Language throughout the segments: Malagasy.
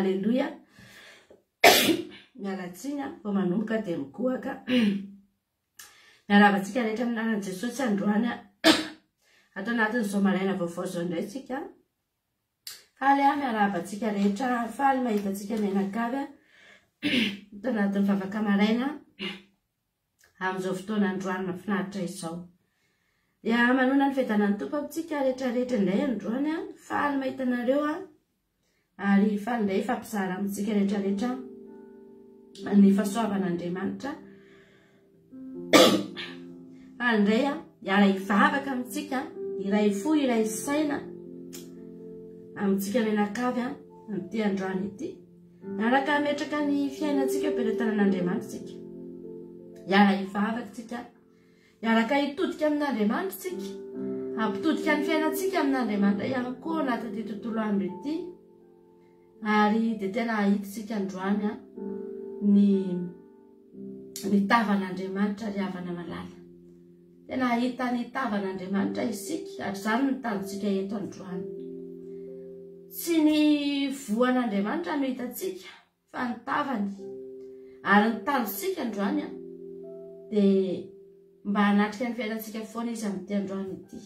Aleloia. Miala tsiny a, vao manomboka dia mikohaka. Miarahaba antsika rehetra amin'ny anaran'i Jesosy androany. Ato anatin'izao maraina vaovao izao indray tsika. Faly aho miarahaba antsika rehetra, faly mahita antsika mianakavy ato anatin'ny vavaka maraina amin'izao fotoana androany mahafinaritra izao. Dia manona ny fiadanan'ny Tompo amintsika rehetra rehetra indray androany. Faly mahita anareo aho. Ary faly indray hifampizara amintsika rehetra rehetra ny fahasoavan'Andriamanitra. Faly indray aho hiara hivavaka amintsika, hiray fo, hiray saina amintsika mianakavy amin'ity androany ity. Miaraka hametraka ny fiainantsika eo am-pelatanan'Andriamanitra isika. Hiara hivavaka isika. Hiaraka hitodika amin'Andriamanitra isika. Hampitodika ny fiainantsika amin'Andriamanitra ihany koa ao anatin'ity tontolo andro ity. Ary dia tena hahita isika androany ny ny tavan'Andriamanitra ry havana malala. Tena hahita ny tavan'Andriamanitra isika ary izany no tanjontsika eto androany. Tsy ny voan'Andriamanitra no hitantsika fa ny tavany. Ary ny tanjontsika androany an, dia mba hanatrika ny fiainantsika foana izy amin'ity androany ity.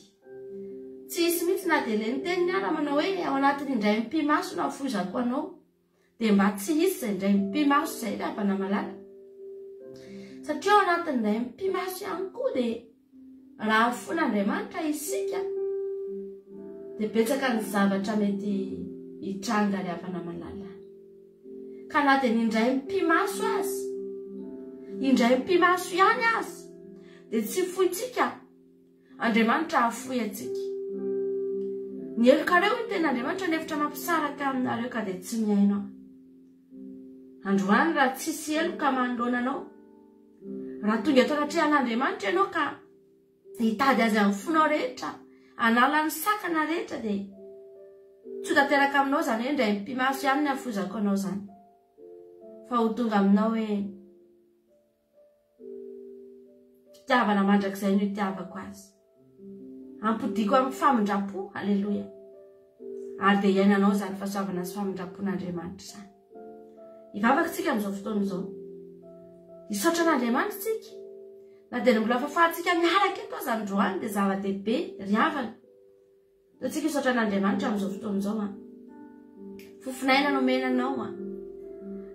Tsy hisy mihitsy na dia ilay niteniny ara manao hoe ao anatin'ny indray mipi-maso no hafoizako anao. Dia mba tsy hisy izay indray mipi-maso izay ry havana malala. Satria ao anatin'ny indray mipi-maso ihany koa dia raha afoin'Andriamanitra isika dia betsaka ny zavatra mety hitranga ry havana malala. Ka na dia ny indray mipi-maso aza, indray mipi-maso ihany aza, dia tsy fointsika Andriamanitra hahafoy antsika. Ny helokareo hoy ny tenin'Andriamanitra ny hevitra mampisaraka aminareo ka dia tsy mihaino aho. Androany raha tsisy heloka manoloana anao, raha tonga eto anatrehan'Andriamanitra ianao ka hitady azy amin'ny fonao rehetra, hanala ny sakana rehetra dia tsy ho tanteraka aminao izany hoe indray mipi-maso ihany ny hafoizako anao izany. Fa ho tonga aminao hoe Fitiavana mandrakizay no itiavako azy. Ampodiako amin'ny famindram-po, aleloia. Ary dia iainanao izany fahasoavana sy famindram-pon'Andriamanitra izany. Hivavaka isika amin'izao fotoana izao. Hisaotra an'Andriamanitra isika. Na dia ny mbola fahafahantsika miaraka eto aza androany dia zava-dehibe ry havana. Ataontsika hisaotra an'Andriamanitra amin'izao fotoana izao an. Fofon'aina nomena anao an.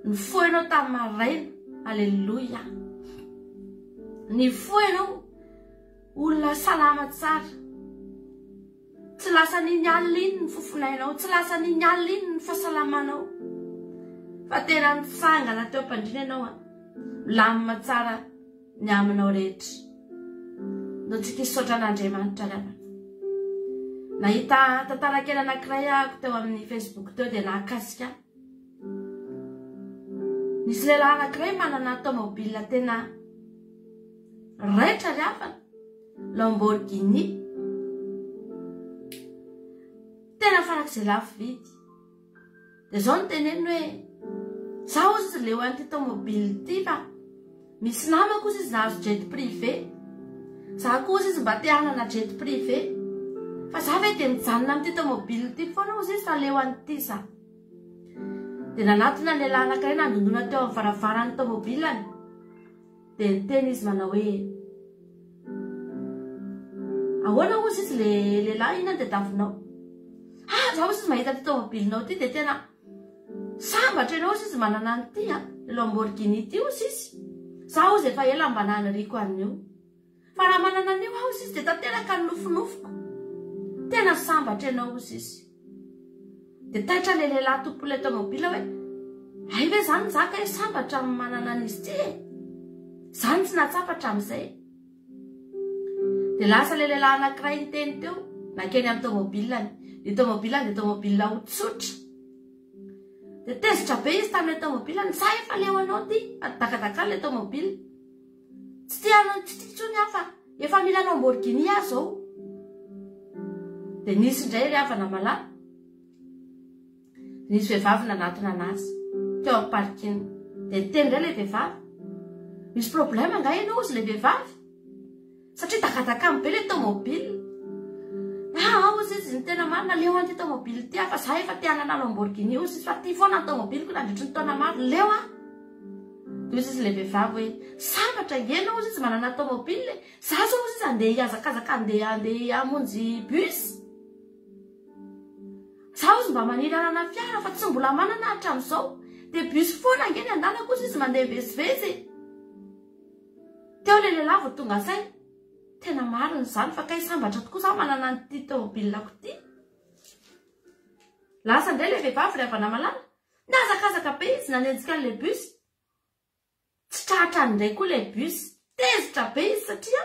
Nifoha ianao tamin'ny maraina. Aleloia. Nifoha ianao olona salama tsara. Tsy lasa n'iny alina iny ny fofon'ainao, tsy lasa n'iny alina iny ny fahasalamanao. Fa tena nitsangana teo am-pandriana ianao an. Milamina tsara ny aminao rehetra. Ndao tsika hisaotra an'Andriamanitra ry havana. Nahita tantara kely anankiray ahako teo amin'ny Facebook teo dia nahakasika ahy. Nisy lehilahy anankiray manana tomobile tena raitra ry havana, Lamborghini. Tena farak'izay lafo vidy. Dia izao no teneniny hoe, za hozy izy leo an'ity tomobile ity fa misy namako hozy izy nahazo jet privé. Za koa hozy izy mba te hanana jet privé. Fa za ve dia mijanona amin'ity tomobile ity foana hozy izy fa leo an'ity za. Dia nanatona ny lehilahy anankiray nandondona teo amin'ny varavaran'ny tomobilany. Dia niteny izy manao hoe, Ahoana hozy izy le lehilahy inona no tadiavinao? Ah, za hozy izy mahita ity tomobilinao ity dia tena sambatra ianao hozy izy manana an'ity a, Lamborghini ity hozy izy. Za hozy efa ela mba naniriako an'io. Fa raha manana an'io aho hozy izy dia tanteraka ny nofinofiko. Tena sambatra ianao hozy izy. Dia taitra ilay lehilahy tompon'ilay tomobile hoe, hay ve izany za kay sambatra amin'ny manana an'izy ity e? Za no tsy nahatsapa hatramin'izay. Dia lasa ilay lehilahy anankiray niteny teo, nankeny amin'ny tomobilany. Ny tomobilany dia tomobile ho tsotra. Dia tezitra be izy tamin'ilay tomobilany, za efa leo anao ity, fa dakadakany ilay tomobile. Tsy tia anao tsy tia intsony aho fa efa mila Lamborghini aho zao. Dia nisy indray ry havana malala. Nisy vehivavy nanatona anazy teo amin'ny parking. Dia niteny indray ilay vehivavy. Misy problème angaha ianao hozy ilay vehivavy? Satria dakadakamy be ilay tomobile. Ah, hozy izy. izy, ny tena marina leo an'ity tomobile ity aho fa za efa te hanana Lamborghini hozy izy fa ty foana ny tomobiliko nandritry ny taona maro, leo aho. Dia hozy izy ilay vehivavy hoe, sambatra ange ianao hozy izy manana tomobile e, za zao hozy izy andeha hihazakazaka andeha andeha hamonjy bus. Za hozy mba maniry hanana fiara fa tsy mbola manana hatramin'izao, dia bus foana ange ny andanako hozy izy mandeha mivezivezy e. Teo ilay lehilahy vao tonga saina. Tena marina izany fa kay sambatra tokoa za manana an'ity tômôbilako ity. Lasa indray ilay vehivavy ry havana malala. Nihazakazaka be izy nanenjika an'ilay bus. Tsy tratrany indray koa ilay bus. Tezitra be izy satria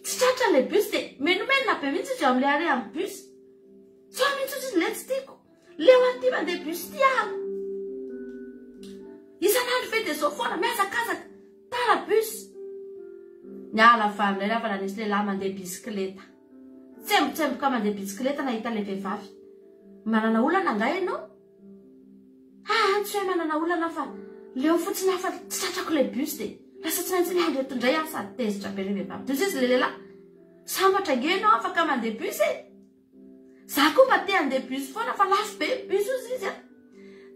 tsy tratra ilay bus dia menomenona be mihitsy izy eo amin'ilay arrêt amin'ny bus. Sao mihitsy ozy izy ilay tsy tiako. Leo an'ity mandeha bus ity aho. Isan'andro ve dia izao foana mihazakazaka. Tara bus. Niala avy any indray raha nisy lehilahy mandeha bisikileta. Tsembotsemboka mandeha bisikileta nahita ilay vehivavy. Manana olana angaha ianao? Aa tsy hoe manana olana aho fa leo fotsiny aho fa tsy tratrako ilay bus dia lasa tsy maintsy miandry eto indray aho sady tezitra be ilay vehivavy. Dia hoy izy ilay lehilahy, sambatra ange ianao afaka mandeha bus e! Za koa mba te handeha bus foana fa lafo be ny bus hozy izy a.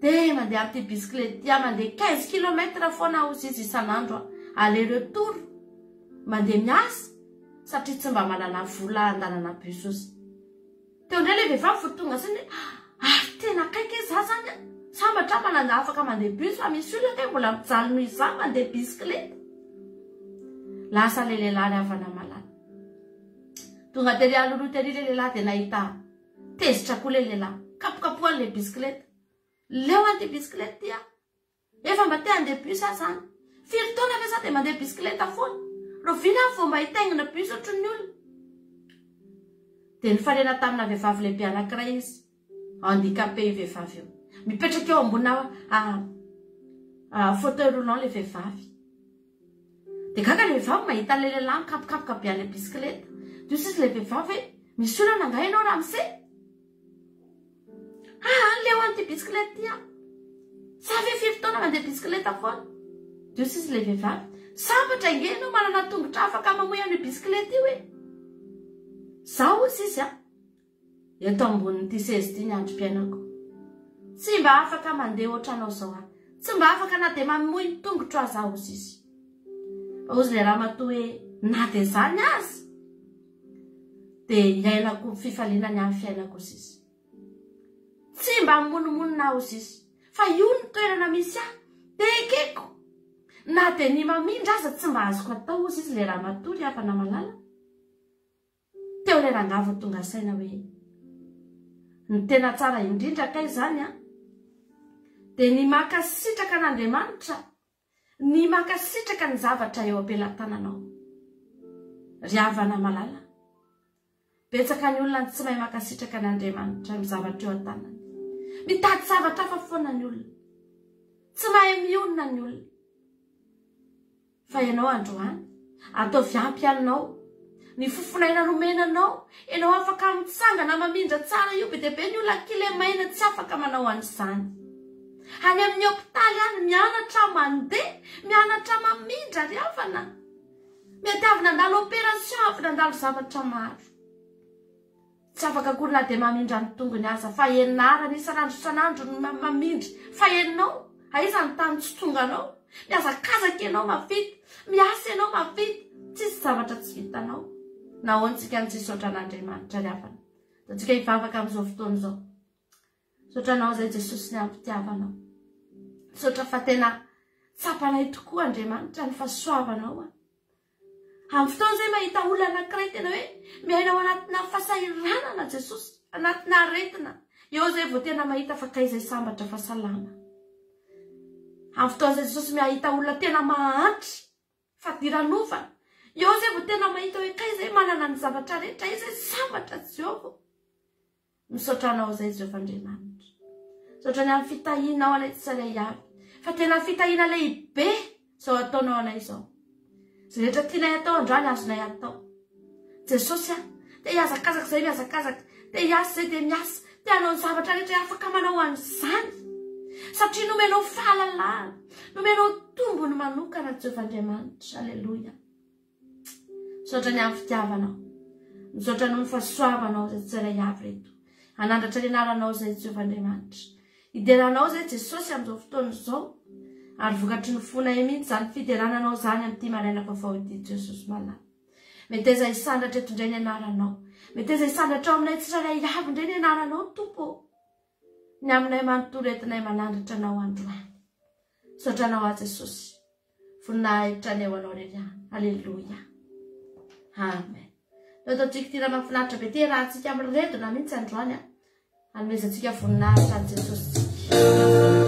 Dia mandeha amin'ity bisikileta ity aho, mandeha 15 kilomètre foana aho hozy izy isan'andro a. Aller retour. Mandeha miasa satria tsy mba manana vola handanana bus hozy. Teo indray ilay vehivavy vao tonga saina hoe ary tena akaiky e za zany a. Sambatra aho manana afaka mandeha bus fa misy olona kay mbola mijaly noho izaho mandeha bisikileta. Lasa ilay lehilahy ry havana malala. Tonga tery alohaloha tery ilay lehilahy dia nahita tezitra koa ilay lehilahy. Kapokapohany ilay bisikileta. Leo an'ity bisikileta ity aho. Efa mba te handeha bus aho izany. Firy taona ve za dia mandeha bisikileta foana? Rahoviana aho vao mba hitaingina bus ohatran'ny olona? Dia nifanena tamina vehivavy lehibe anankiray izy. Handicapé io vehivavy io. Mipetraka eo ambonina fauteuil roulant ilay vehivavy. Dia gaga ilay vehivavy mahita an'ilay lehilahy mikapokapoka be an'ilay bisikileta. Dia hoy sisa ilay vehivavy hoe, misy olana angaha ianao ramose? Aa, leo an'ity bisikileta ity aho. Za ve firy taona mandeha bisikileta foana? Dia hoy sisa ilay vehivavy, sambatra ange ianao manana tongotra afaka mamoy an'io bisikileta io e. Za hoy sisa Eto ambonin'ity seza ity ny androm-piainako. Tsy mba afaka mandeha ohatranao izao aho. Tsy mba afaka na dia mamoy ny tongotro aza aho, hozy izy. Fa hozy ilay ramatoa hoe, na dia izany aza, dia iainako ny fifaliana ny amin'ny fiainako, hozy izy. Tsy mba mimonomonona aho, hozy izy. Fa io ny toerana misy ahy, dia ekeko. Na dia ny mamindra aza tsy mba azoko atao, hozy izy ilay ramatoa, ry havana malala. Teo ilay rangahy vao tonga saina hoe ny tena tsara indrindra kay izany an, dia ny mankasitraka an'Andriamanitra, ny mankasitraka ny zavatra eo am-pelatananao. Ry havana malala, betsaka ny olona ny tsy mahay mankasitraka an'Andriamanitra amin'ny zavatra eo an-tanany. Mitady zavatra hafa foana ny olona. Tsy mahay mionona ny olona. Fa ianao androany, ataovy ampy anao ny fofon'aina nomena anao, ianao afaka mitsangana mamindra tsara io, be dia be ny olona kilemaina tsy afaka manao an'izany. Any amin'ny hopitaly any mianatra mandeha, mianatra mamindra ry havana. Mety avy nandalo opération, avy nandalo zavatra maro. Tsy afaka akory na dia mamindra ny tongony aza fa ianarana isan'andro isan'andro no mamindra fa ianao aiza ny tany tsy tonganao mihazakazaka ianao mahavita miasa ianao mahavita tsisy zavatra tsy vitanao nahoana tsika no tsy hisaotra an'Andriamanitra ry havana Ataontsika hivavaka amin'izao fotoana izao Misaotra anao izay Jesosy ny am-pitiavanao Misaotra fa tena tsapanay tokoa Andriamanitra ny fahasoavanao a Amin'ny fotoana izay mahita olona anankiray tena hoe miaina ao anatina fahasahiranana Jesosy, anatina aretina, eo izay vao tena mahita fa kay izay sambatra fa salama. Amin'ny fotoana izay Jesosy mahita olona tena mahantra, fadiranovana, eo izay vao tena mahita hoe kay izay manana ny zavatra rehetra, izay sambatra Jehovah. Misaotra anao izay Jehovah Andriamanitra. Misaotra ny amin'ny fitahianao anay tsirairay avy. Fa tena fitahiana lehibe izao ataonao anay izao. Izay rehetra tianay atao androany azonay atao. Jesosy a, te hihazakazaka izay mihazakazaka, te hiasa izay dia miasa, te hanao ny zavatra rehetra afaka manao an'izany. Satria nomenao fahalalahana, nomenao tombony manokana Jehovah Andriamanitra. Aleloia. Misaotra ny amin'ny fitiavanao. Misaotra noho ny fahasoavanao izay tsirairay avy reto. Hanandratra ny anaranao izay Jehovah Andriamanitra. Hidera anao izay Jesosy amin'izao fotoana izao. Ary vokatry ny fonay mihitsy izany fiderana anao izany amin'ity maraina vaovao ity Jesosy malala. Meteza hisandratra eto indray ny anaranao. Meteza hisandratra ao aminay tsirairay avy indray ny anaranao Tompo ô. Ny aminay manontolo entinay manandratra anao androany. Misaotra anao aho Jesosy. Voninahitra anie ho anao irery ihany. Aleloia. Amen. Nataontsika ity raha mahafinaritra be ity rahantsika miredona mihitsy androany a. Hanomezantsika voninahitra an'i Jesosy tsika.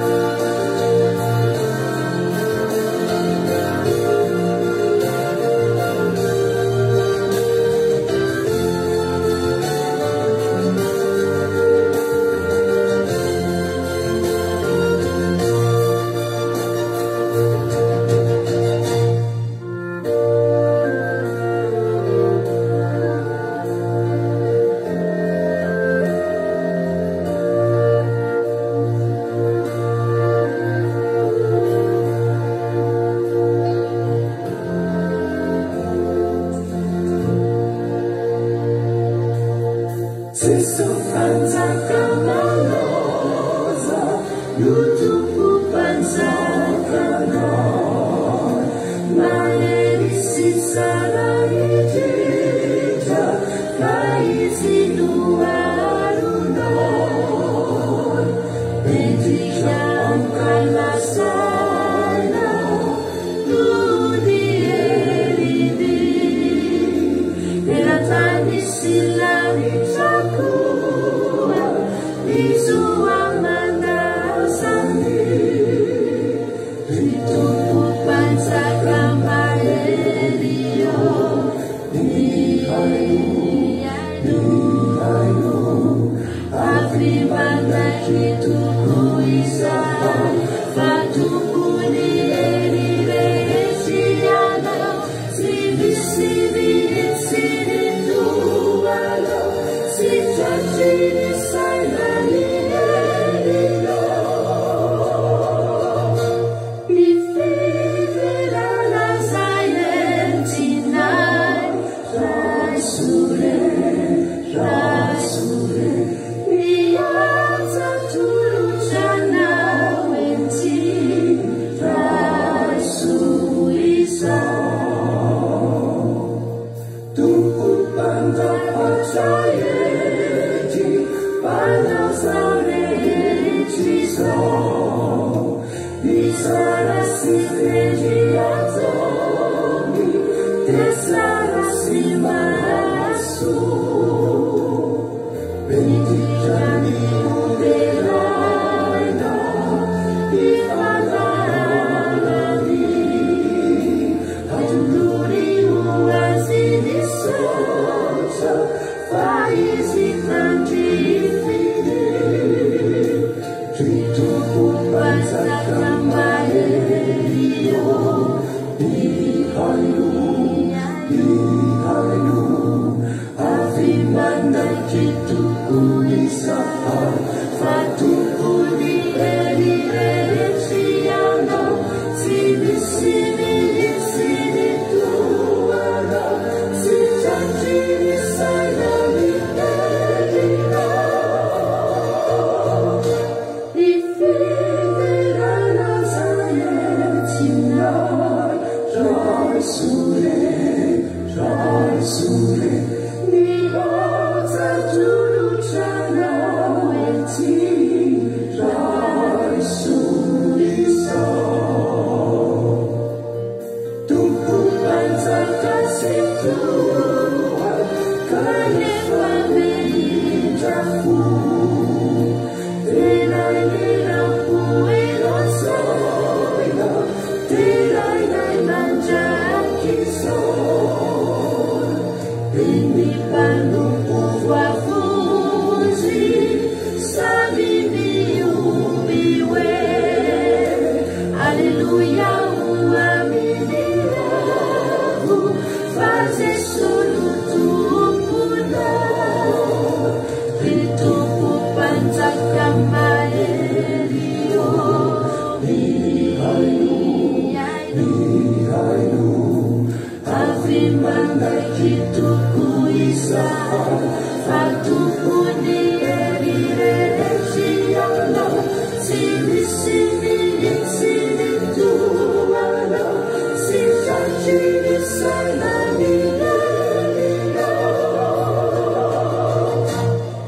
Fa tompon'ny hery rehetra Ianao, tsy misy mihitsy ny toa Anao, tsy tratry ny saina ny herinao.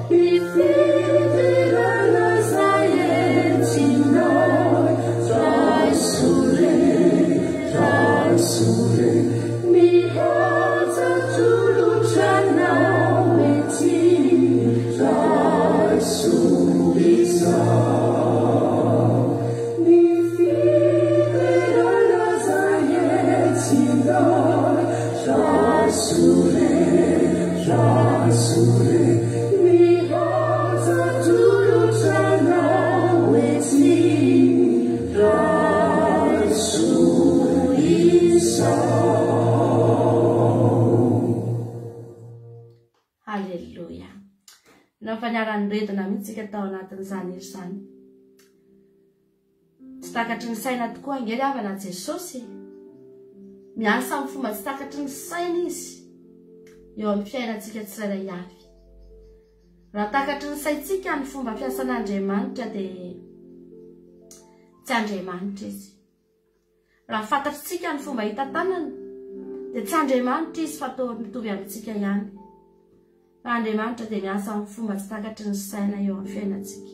Ny fiderana izay entinao, raiso re, raiso re. Mihaja tolotra anao ety, raiso izao. Ny fiderana izay entinao, raiso re, raiso re. Mihaja tolotra anao ety, raiso izao. Haleloia. Nafa niara-niredona mihitsy isika tao anatin'izany hira izany. Tsy takatry ny saina tokoa ange ry havana Jesosy e. Miasa amin'ny fomba tsy takatry ny saina Izy eo amin'ny fiainantsika tsirairay avy. Raha takatry ny saintsika ny fomba fiasan'Andriamanitra dia tsy Andriamanitra Izy. Raha fantatritsika ny fomba hitantanany dia tsy Andriamanitra Izy fa toa mitovy amintsika ihany. Fa Andriamanitra dia miasa amin'ny fomba tsy takatry ny saina eo amin'ny fiainantsika.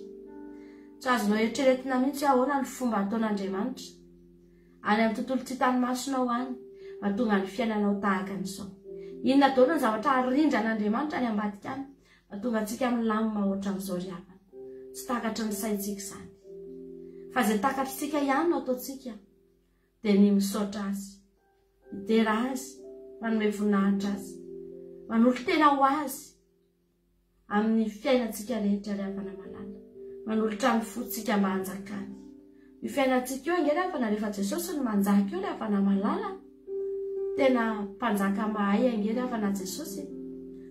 Tsy azonao eritreretina mihitsy hoe ahoana ny fomba ataon'Andriamanitra any amin'ny tontolo tsy hitan'ny masonao any mahatonga ny fiainanao tahaka an'izao. Inona daholo ny zavatra arindran'Andriamanitra any ambadika any mahatonga antsika milamina ohatran'izao ry havana. Tsy takatry ny saintsika izany. Fa izay takatritsika ihany no ataontsika dia ny misaotra Azy. Midera Azy, manome voninahitra Azy, manolo-tena ho Azy amin'ny fiainantsika rehetra ry havana malala, manolotra ny fontsika mba hanjakany. Io fiainantsika io ange ry havana rehefa Jesosy no manjaka eo ry havana malala, tena mpanjaka mahay ange ry havana Jesosy e.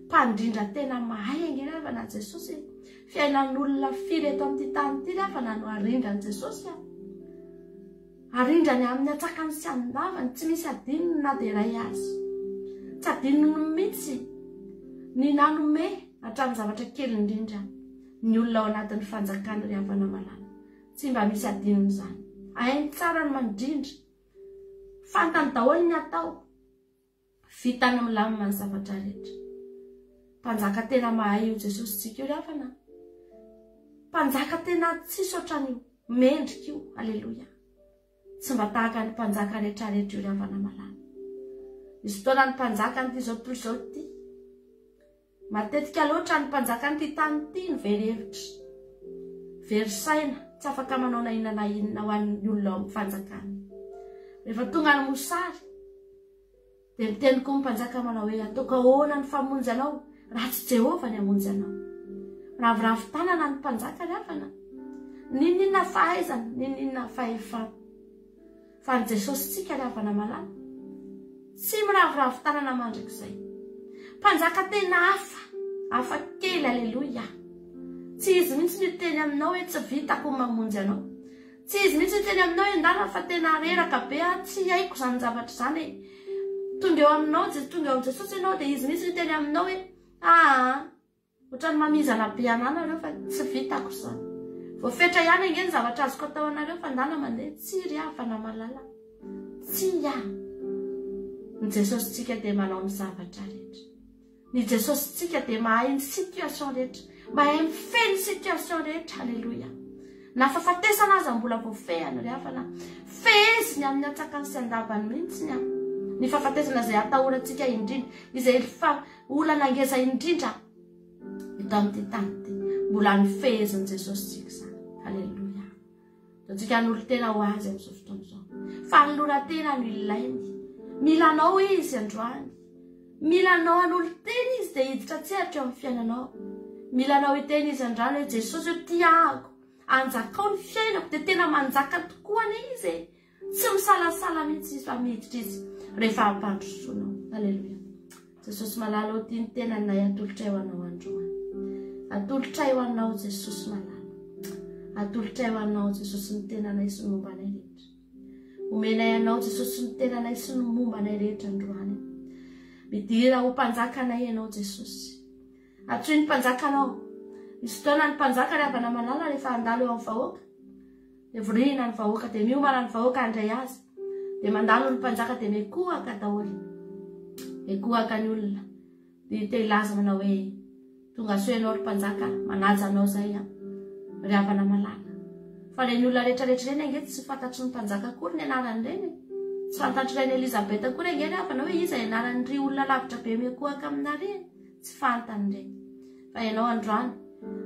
Mpandrindra tena mahay ange ry havana Jesosy e. Fiainan'olona firy eto amin'ity tany ity ry havana no arindran'i Jesosy a. Arindrany amin'ny atsakany sy andavany, tsy misy adinony na dia iray aza. Tsy adinony mihitsy ny nanome hatramin'ny zavatra kely indrindra ny olona ao anatin'ny fanjakany ry havana malala. Tsy mba misy adinony izany. Hainy tsara ny mandrindra. Fantany daholo ny atao. Vitany milamina ny zavatra rehetra. Mpanjaka tena mahay io Jesosintsika io ry havana. Mpanjaka tena tsisy ohatran'io. Mendrika io. Aleloia. Tsy mba tahaka ny mpanjaka rehetrarehetra io ry havana malala. Misy fotoana ny mpanjaka an'ity izao tontolo izao ity. Matetika loatra ny mpanjakan'ity tany ity no very hevitra, very saina, tsy afaka manao na inona na inona ho an'ny olona ao amin'ny fanjakany. Rehefa tonga ny mosary, dia miteny koa ny mpanjaka manao hoe, Ataoko ahoana ny famonjy anao, raha tsy Jehovah ny hamonjy anao. Miraviravy tanana ny mpanjaka ry havana. N'inon'inona fahaizana, n'inon'inona fahefana. Fa ny Jesosintsika ry havana malala, tsy miraviravy tanana mandrakizay. Mpanjaka tena hafa, hafa kely, aleloia. Tsy izy mihitsy no hiteny aminao hoe tsy vitako ny mamonjy anao. Tsy izy mihitsy no hiteny aminao hoe ndana fa tena reraka be aho, tsy haiko izany zavatra izany e. Tonga eo aminao, tonga eo amin'i Jesosy ianao dia izy mihitsy no hiteny aminao hoe aa. Otrany mamizana be anah nareo fa tsy vitako izany. Voafetra ihany ange ny zavatra azoko atao anareo fa ndana mandeha. Tsia ry havana malala. Tsia. Ny Jesosintsika dia manao ny zavatra rehetra. Ny Jesosintsika dia mahay ny situation rehetra. Mahay mifehy ny situation rehetra. Aleloia. Na fahafatesana aza mbola voafehiny ry havana. Feheziny amin'ny antsakany sy andavany mihitsy ny ny fahafatesana izay atahorantsika indrindra, izay fa Olana ngeza indrindra eto amin'ity tany ity. Mbola nifehezin'i Jesosy tsika izany. Alléluia. Ataontsika hanolo-tena ho azy amin'izao fotoana izao. Fanoloran-tena no ilainy. Mila anao izy androany. Mila anao hanolo-tena izy dia hiditra an-tsehatra eo amin'ny fiainanao. Mila anao hiteny izy androany hoe Jesosy io tiako. Anjakao ny fiainako dia tena manjaka tokoa anie izy e. Tsy misalasala mihitsy izy fa miditra izy rehefa ampandrosoanao. Aleloia. Jesosy malala o tia ny tenanay atolotray ho anao androany. Atolotray ho anao Jesosy malala. Atolotray ho anao Jesosy ny tenanay sy ny momba anay rehetra. Omenay anao Jesosy ny tenanay sy ny momba anay rehetra androany. Midira ho mpanjakanay ianao Jesosy. Antsoy ny mpanjakanao. Misy fotoana ny mpanjaka ry havana malala rehefa handalo eo amin'ny vahoaka. Dia vorihina ny vahoaka, dia miomana ny vahoaka handray azy. Dia mandalo ny mpanjaka dia mikohaka daholo. Mikohaka ny olona. Dia te hilaza manao hoe tonga soa ianao ry mpanjaka, manaja anao izay aho. Ry havana malala. Fa ireny olona rehetra rehetra ireny ange tsy fantatry ny mpanjaka akory ny anaran'ireny e. Tsy fantatry Reine Elizabeth akory ange ry havana hoe iza anaran'iry olona lavitra be mikohaka aminarỳ e. Tsy fantany ireny. Fa ianao androany,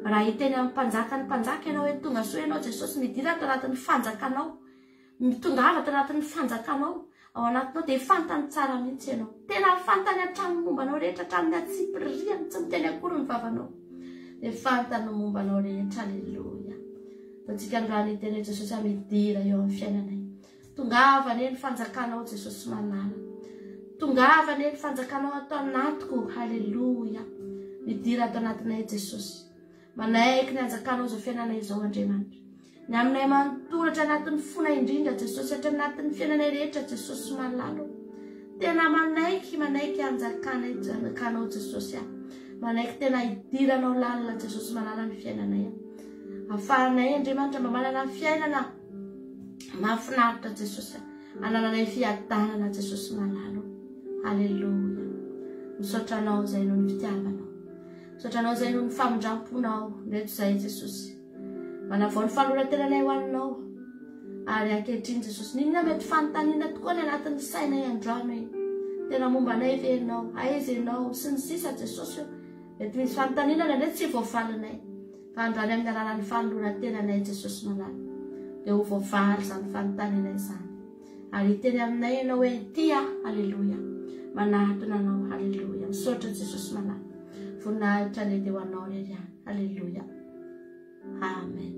raha hiteny amin'ny mpanjaka ny mpanjaka ianao hoe tonga soa ianao Jesosy, midira ato anatin'ny fanjakanao. Mitongava ato anatin'ny fanjakanao, ao anatinao dia fantany tsara mihitsy ianao. Tena fantany hatramin'ny momba anao rehetra, hatramin'ny antsipiriany, tsy miteny akory ny vavanao. Dia fantany ny momba anao rehetra, aleloia. Ataontsika androany hiteny hoe Jesosy a, midira eo amin'ny fiainanay. Tongava anie ny fanjakanao Jesosy malala. Tongava anie ny fanjakanao ato anatiko, haleloia. Midira ato anatinay Jesosy. Manaiky ny hanjakanao izao fiainanay izao Andriamanitra. Ny aminay manontolo hatrany anatin'ny fonay indrindra Jesosy, hatrany anatin'ny fiainanay rehetra Jesosy malala. Tena manaiky, manaiky hanjakanay, hanjakanao Jesosy aho. Manaiky tena hidiranao lalina Jesosy malala ny fiainanay aho. Afahanay Andriamanitra mba manana fiainana mahafinaritra Jesosy. Anananay fiadanana Jesosy malala. Haleloia. Misaotra anao izay noho ny fitiavanao. Misaotra anao izay noho ny famindram-ponao. Ireto izahay Jesosy. Manavao ny fanoloran-tenanay ho anao. Ary ankehitriny Jesosy, n'inona mety fanontaniana tokoa ny anatin'ny sainay androany hoe tena momba anay ve ianao? Aiza ianao? Sy ny sisa Jesosy o. Mety misy fanontaniana indraindray tsy voavalinay. Fa androany amin'ny alalan'ny fanoloran-tenanay Jesosy malala dia ho voavaly izany fanontaniana izany. Ary hiteny aminay ianao hoe ity aho, aleloia. Manatona anao, aleloia. Misaotra Jesosy malala. Voninahitra lehibe ho anao irery ihany. Aleloia. Amen.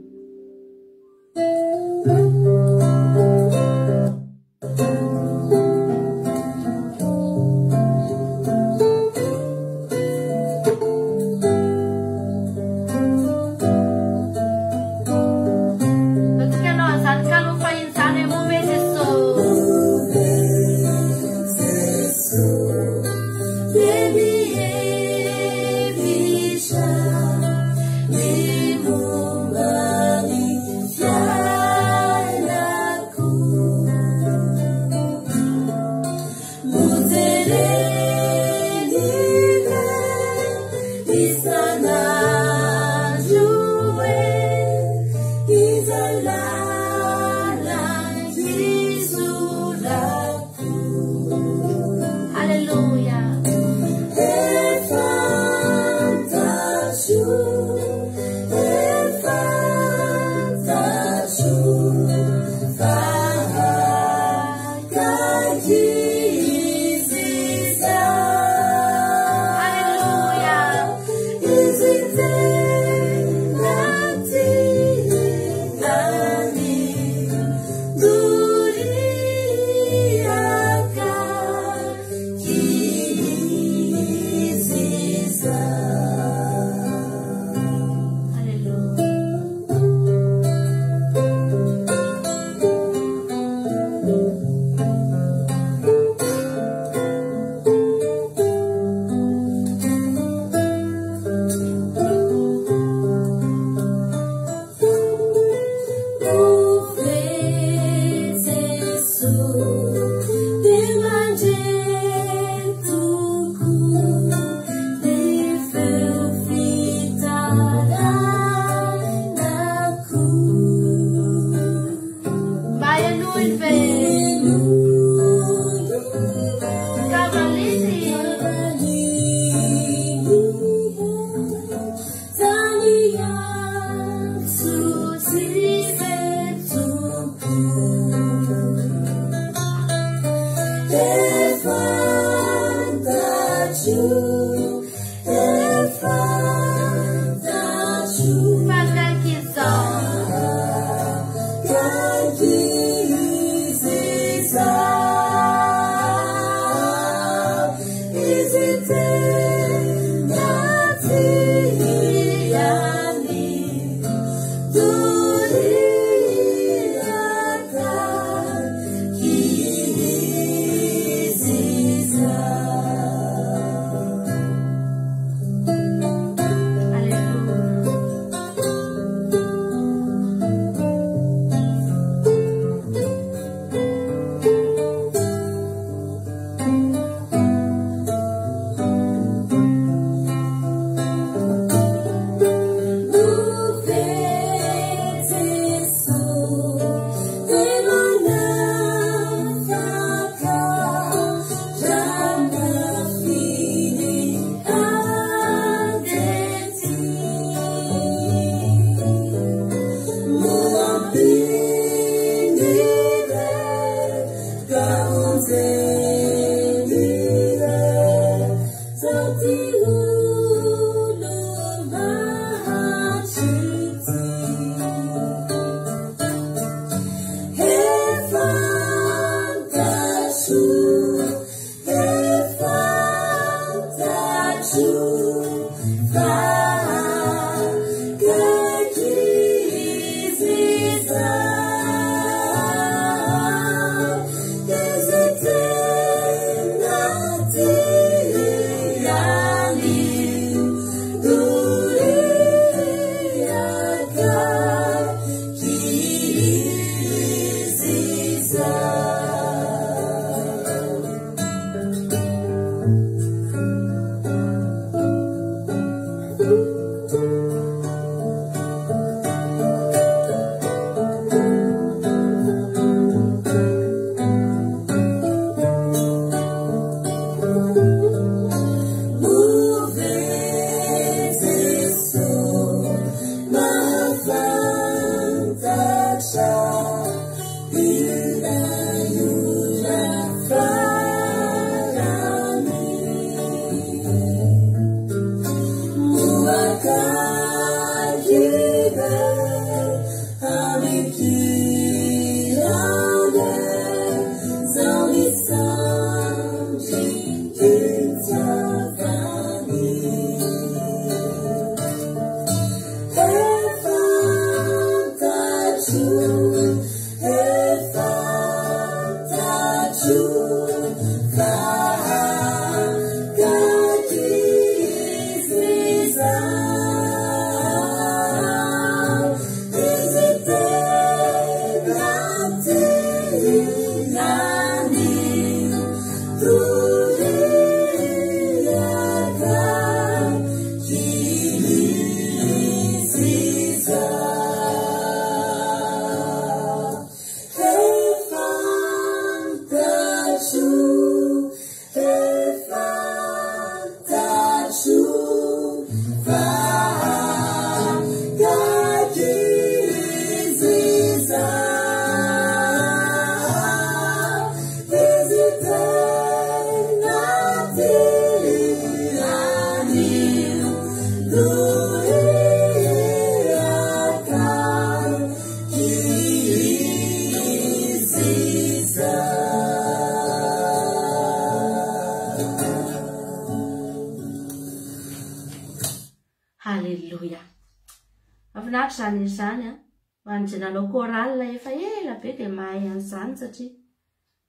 Mahafinaritra izany hira izany an! Ho an'izay nanao chorale efa ela be dia mahay an'izany satria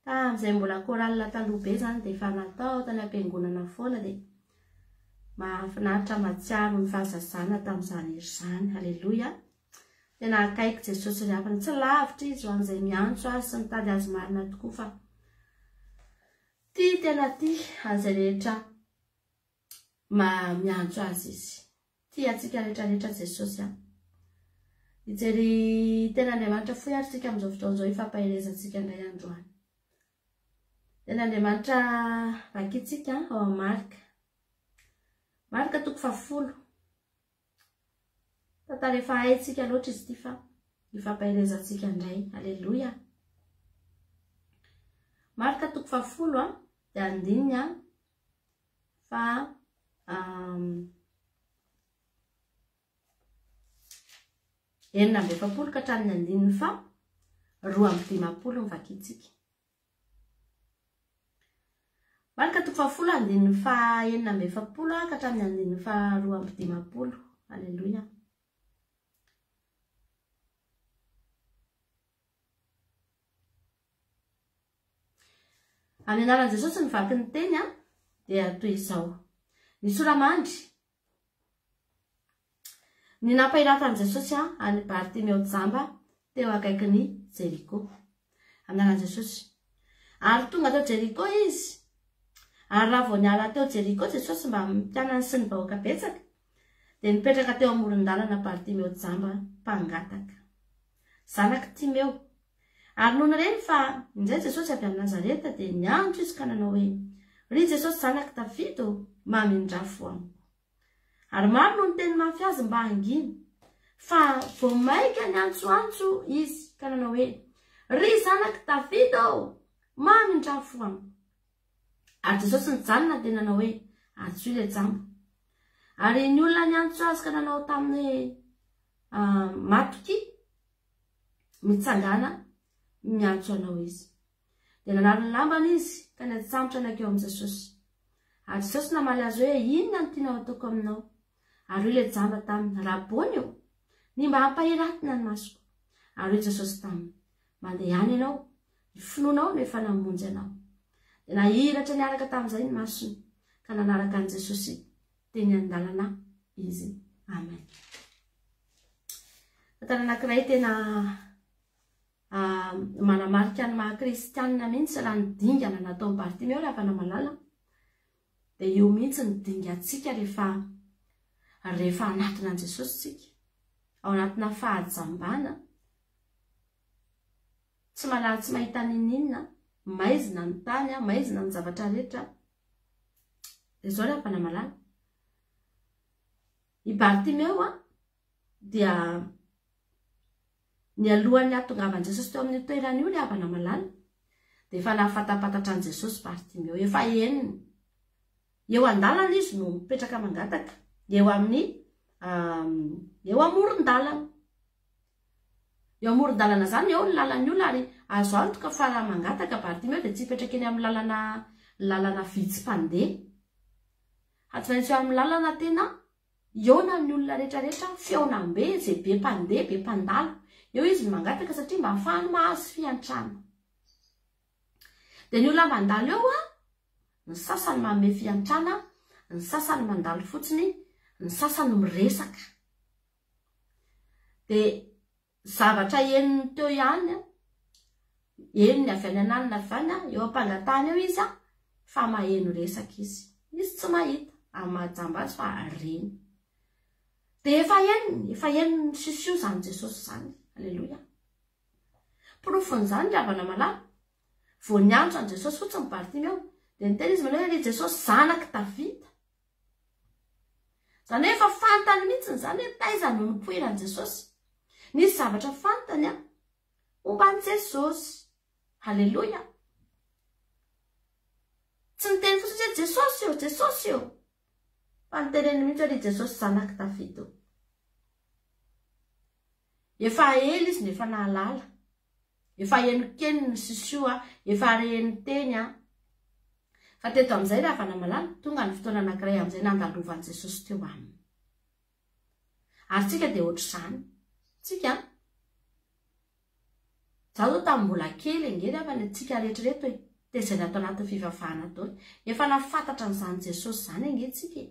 tamin'izay mbola chorale taloha be izany dia efa natao tany am-piangonana foana dia mahafinaritra mahatsiaro ny fahazazana tamin'izany hira izany. Aleloia! Tena akaiky Jesosy ry havana. Tsy lavitra izy ho an'izay miantso azy sy mitady azy marina tokoa fa tia tena tia an'izay rehetra miantso azy izy. Tia antsika rehetra rehetra Jesosy an. Hijery ten'Andriamanitra fohy ary tsika amin'izao fotoana izao hifampaherezantsika indray androany. Ten'Andriamanitra vakintsika ao amin'ny Marka. Marka toko fahafolo. Tantara efa haintsika loatra izy ity fa hifampaherezantsika indray. Aleloia. Marka toko fahafolo an, dia andininy an, fa 46 ka hatramin'ny andininy fa 52 ny vakintsika. Marka toko fahafolo andininy fa 46 ka hatramin'ny andininy fa 52. Aleloia. Amin'ny anaran'i Jesosy ny vaky ny teny dia toy izao. Ny sora-mandry. Ny nampahiratan'i Jesosy an'i Bartimeo jamba teo akaikin'i Jeriko. Amin'ny anaran'i Jesosy. Ary tonga teo Jeriko izy. Ary raha vao niala teo Jeriko Jesosy mbamin'ny mpianany sy ny vahoaka betsaka, dia nipetraka teo amoron-dalana Bartimeo jamba mpangataka. Zanak'i Timeo. Ary nony reny fa injay Jesosy avy any Nazareta, dia niantso izy ka nanao hoe, Ry Jesosy Zanak'i Davida ô, mamindrà fo amiko. Ary maro no niteny mafy azy mba hangina. Fa vao mainka niantsoantso izy ka nanao hoe, Ry Zanak'i Davida ô, mamindrà fo amiko. Ary Jesosy nijanona dia nanao hoe, Antsoy ilay jamba. Ary ny olona niantso azy ka nanao taminy hoe, Matokia. Mitsangàna, miantso anao izy. Dia nanary ny lambany izy ka niantsambotra nankeo amin'i Jesosy. Ary Jesosy namaly azy hoe, Inona no tianao hataoko aminao? Ary hoy ilay jamba taminy, Rabôny ô, ny mba hampahiratina ny masoko. Ary hoy Jesosy taminy, Mandehana ianao, ny finoanao no efa namonjy anao. Dia nahiratra niaraka tamin'izay ny masony, ka nanaraka an'i Jesosy teny an-dalana izy. Amen. Tantara anankiray tena manamarika ny maha kristianina mihitsy raha ny dingana nataon'i Bartimeo ry havana malala dia io mihitsy ny dingantsika rehefa rehefa hanatona an'i Jesosy tsika ao anatina fahajambana tsy malala tsy mahita niniana maizina ny tany maizina ny zavatra rehetra dia izao ry havana malala I Bartimeo dia nialohan'ny hahatongavan'i Jesosy teo amin'io toerana io ry havana malala dia efa nahafatapatatra an'i Jesosy Bartimeo, efa henony. Eo an-dalana izy no mipetraka mangataka, eo amin'ny eo amoron-dalana. Eo amoron-dalana izany, eo ny lalan'ny olona ary azo antoka fa raha mangataka Bartimeo dia tsy hipetraka eny amin'ny lalana lalana vitsy mpandeha. Fa tsy maintsy eo amin'ny lalana tena hihaonan'ny olona rehetra rehetra, fihaonambe izay be mpandeha, be mpandalo. Eo izy no mangataka satria mba ahafahany mahazo fiantrana. Dia ny olona mandalo eo an, ny sasany manome fiantrana, ny sasany mandalo fotsiny, ny sasany miresaka. Dia Zavatra henony teo ihany, henony avy any an'alina avy any, eo am-pangatahana eo izy fa maheno resaka izy. Izy tsy mahita, amin'ny mahajamba azy fa reny. Dia efa henony, efa henony sisio izany Jesosy izany. Aleloia. Porofon'izany ry havana malala, vao niantso an'i Jesosy fotsiny Bartimeo, dia niteny izy manao hoe ry Jesosy zanak'i Davida. Izany hoe efa fantany mihitsy izany hoe taiza no nipoiran'i Jesosy. Nisy zavatra fantany an, momba an'i Jesosy. Haleloia. Tsy niteny fotsiny hoe Jesosy ô, Jesosy ô. Fa niteneniny mihitsy hoe ry Jesosy zanak'i Davida ô. Efa ela izy no efa nahalala. Efa henokeniny ny sisio a, efa reny teny a. Fa teto amin'izay ry havana malala, tonga ny fotoana anankiray amin'izay nandalovan'i Jesosy teo aminy. Ary tsika dia ohatr'izany. Tsika an! Izaho izao tamin'ny mbola kely ange ry havana e, tsika rehetra ireto e, tezaina ato anatin'ny fivavahana daholo. Efa nahafantatra an'izany Jesosy izany ange tsika e.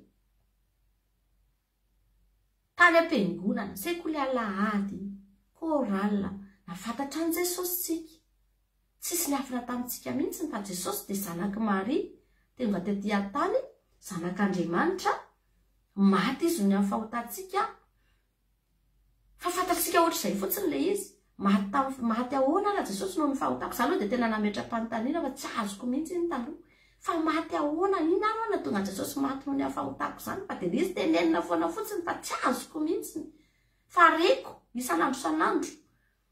Tany am-piangonana, sekoly alahady, chorale, nahafantatra an'i Jesosy tsika. Tsisy niafina tamintsika mihitsy fa Jesosy dia zanak'i Maria, tonga tety an-tany, zanak'Andriamanitra, maty izy noho ny amin'ny fahotantsika, Fa fantatsika ohatr'izay fotsiny ilay izy. Maty tamin'ny, maty ahoana ara Jesosy noho ny fahotako? Za aloha dia tena nametra-panontaniana fa tsy azoko mihitsy iny taloha. Fa maty ahoana? Inona ary ho'a nahatonga an'i Jesosy maty noho ny amin'ny fahotako izany? Fa dia ilay izy tenenina foana fotsiny fa tsy azoko mihitsy. Fa reko isan'andro isan'andro,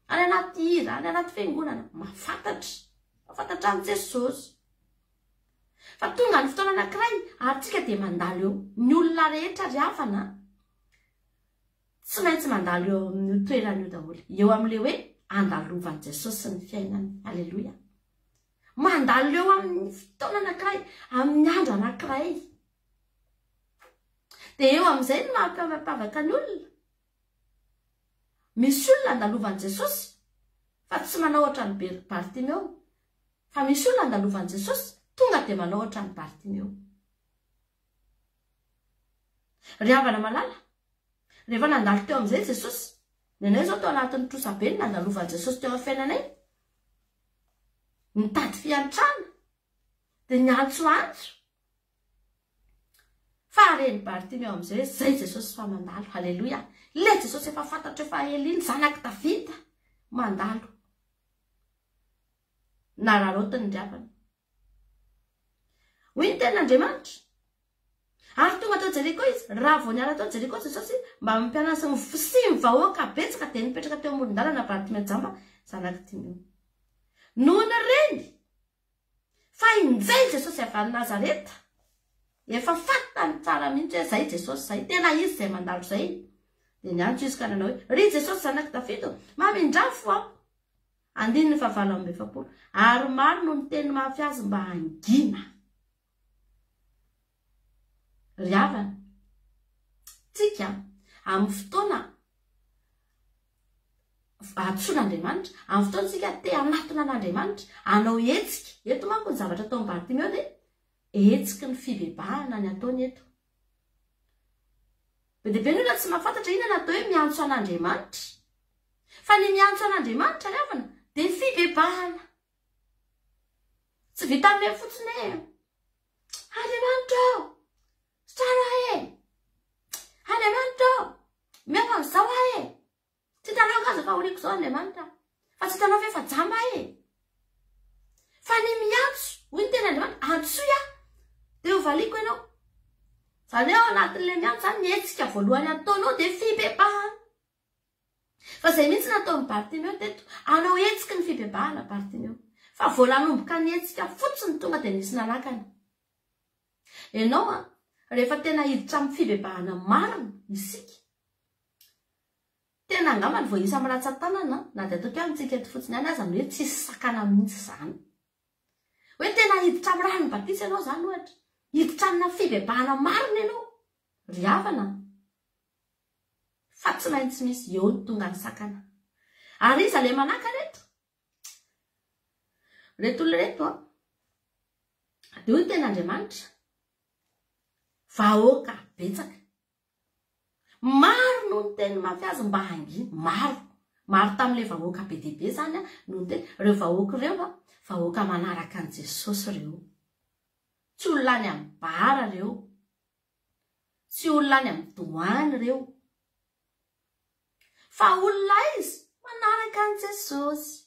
any anaty hira, any anaty fiangonana, mahafantatra, mahafantatra an'i Jesosy. Fa tonga ny fotoana anankiray ary tsika dia mandalo eo. Ny olona rehetra ry havana a! Tsy maintsy mandalo eo amin'io toerana io daholo. Eo amin'ilay hoe andalovan'i Jesosy ny fiainany. Aleloia. Mandalo eo amin'ny fotoana anankiray, amin'ny andro anankiray. Dia eo amin'izay no maha-mpivavaka ny olona. Misy olona andalovan'i Jesosy fa tsy manao ohatran'i Bartimeo. Fa misy olona andalovan'i Jesosy tonga dia manao ohatran'i Bartimeo. Ry havana malala, rehefa nandalo teo amin'izay Jesosy, ny anay izao tao anatin'ny trosa be ny nandalovan'i Jesosy teo amin'ny fiainanay, nitady fiantrana, dia niantsoantso. Fa ren'i Bartimeo amin'izay hoe izay Jesosy fa mandalo, haleloia, ilay Jesosy efa fantatro efa ela iny, zanak'i Davida, mandalo. Nararaotiny ry havana. Hoy ny tenin'Andriamanitra. Ary tonga tao Jeriko izy. Raha vao niala tao Jeriko Jesosy mbamin'ny mpianany sy ny sy ny vahoaka betsaka dia nipetraka teo amoron-dalana Bartimeo jamba, zanak'i Timeo. Nony reny fa injay Jesosy avy any Nazareta, efa fantany tsara mihitsy hoe izay Jesosy izay, tena izy izay mandalo izay, dia niantso izy ka nanao hoe, Ry Jesosy zanak'i Davida ô, mamindrà fo aho. Andininy fahavalo amby 40. Ary maro no niteny mafy azy mba hangina. Ry havana, tsika amin'ny fotoana antsoin'Andriamanitra, amin'ny fotoana tsika te hanatona an'Andriamanitra, hanao hetsika. Eto manko ny zavatra ataon'i Bartimeo dia hetsiky ny fibebahana ny ataony eto. Be dia be ny olona tsy mahafantatra inona ny atao hoe miantso an'Andriamanitra. Fa ny miantso an'Andriamanitra ry havana dia fibebahana. Tsy vitan'ny hoe fotsiny hoe Andriamanitra ô, sitrano ahy e! Andriamanitra ô, omeo an'izao ahy e! Tsy hitanao angaha izao fahoriako izao Andriamanitra? Fa tsy hitanao ve fa jamba aho e? Fa ny miantso, hoy ny tenin'Andriamanitra, antsoy aho, dia ho valiako ianao. Izany hoe ao anatin'ilay miantso izany, ny hetsika voalohany ataonao dia fibebahana. Fa izay mihitsy nataon'i Bartimeo teto. Hanao hetsiky ny fibebahana Bartimeo. Fa vao nanomboka nihetsika fotsiny tonga dia nisy nanakana. Ianao an, rehefa tena hiditra amin'ny fibebahana marina isika, tena angamba ny vao isa amin'ny ratsan-tanana, na dia ataoko hoe amintsika eto fotsiny ihany aza ny hoe tsisy sakana mihitsy izany. Hoe tena hiditra amin'ny ran'ny batisa ianao izany ohatra. Hiditra amina fibebahana marina ianao. Ry havana an. Fa tsy maintsy misy eo ny tonga ny sakana. Ary iza ilay manakana eto? Ireto olona ireto an. Dia hoy ny tenin'Andriamanitra, vahoaka betsaka. Maro no niteny mafy azy mba hangina. Maro. Maro tamin'ilay vahoaka be dia be izany an, no niteny. Ireo vahoaka ireo an, vahoaka manaraka an'i Jesosy ireo. Tsy olona any amin'ny bar ireo. Tsy olona any amin'ny doany ireo. Fa olona aiza? Manaraka an'i Jesosy.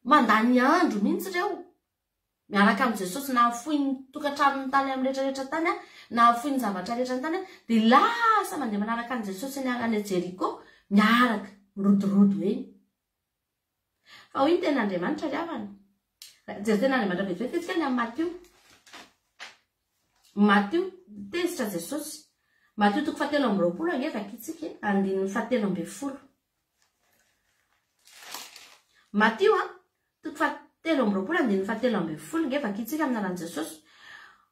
Mandany andro mihitsy ireo. Miaraka amin'i Jesosy, nahafoy ny tokantranony tany amin'ny rehetrarehetra tany, nahafoy ny zavatra rehetra tany, dia lasa mandeha manaraka an'i Jesosy any any Jeriko, miaraka, mirodorodo eny. Fa hoy ny tenin'Andriamanitra ry havana. Jery tenin'Andriamanitra vetivety isika ny amin'ny Matio. Matio, tezitra Jesosy. Matio toko fahatelo amby 20 ange vakintsika, andininy fahatelo ambin'ny folo. Matio a, toko fahatelo amby 20 andininy fahatelo ambin'ny folo ange vakintsika amin'ny anaran'i Jesosy.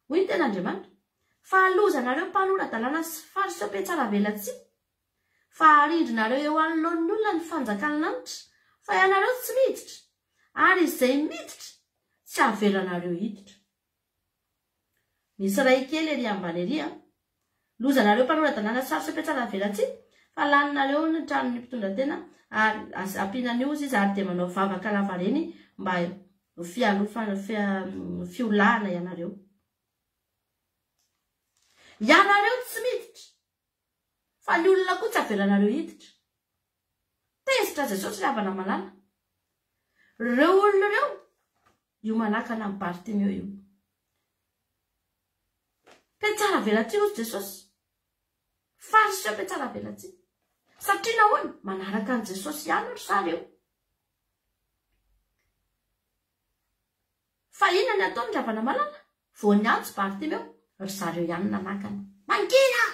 Hoy ny tenin'Andriamanitra, fa lozanareo mpanora-dalàna sy fariseo mpihatsaravelatsihy. Fa arindrinareo eo anoloan'ny olona ny fanjakan'ny lanitra, fa ianareo tsy miditra, ary izay miditra tsy avelanareo hiditra. Misy ray kely ery ambany ery an! Lozanareo mpanora-dalàna sarotra mpihatsaravelatsihy fa laninareo ny tranon'ny mpitondra tena ary ampiana an'io ozy izy ary dia manao vavaka lavareny mba ho fialofana fiolahana ianareo. Ianareo tsy miditra fa ny olona koa tsy avelanareo hiditra. Tezitra Jesosy ry havana malala. Ireo olona ireo io manakana an'i Bartimeo io. Mpiatsara velatsihy hozy Jesosy. Fariseo mpiatsara velatsihy. Satria nahoana? Manaraka an'i Jesosy ihany ry zareo. Fa inona ny ataony ry havana malala? Vao niantso Bartimeo, ry zareo ihany nanakana. Mangina!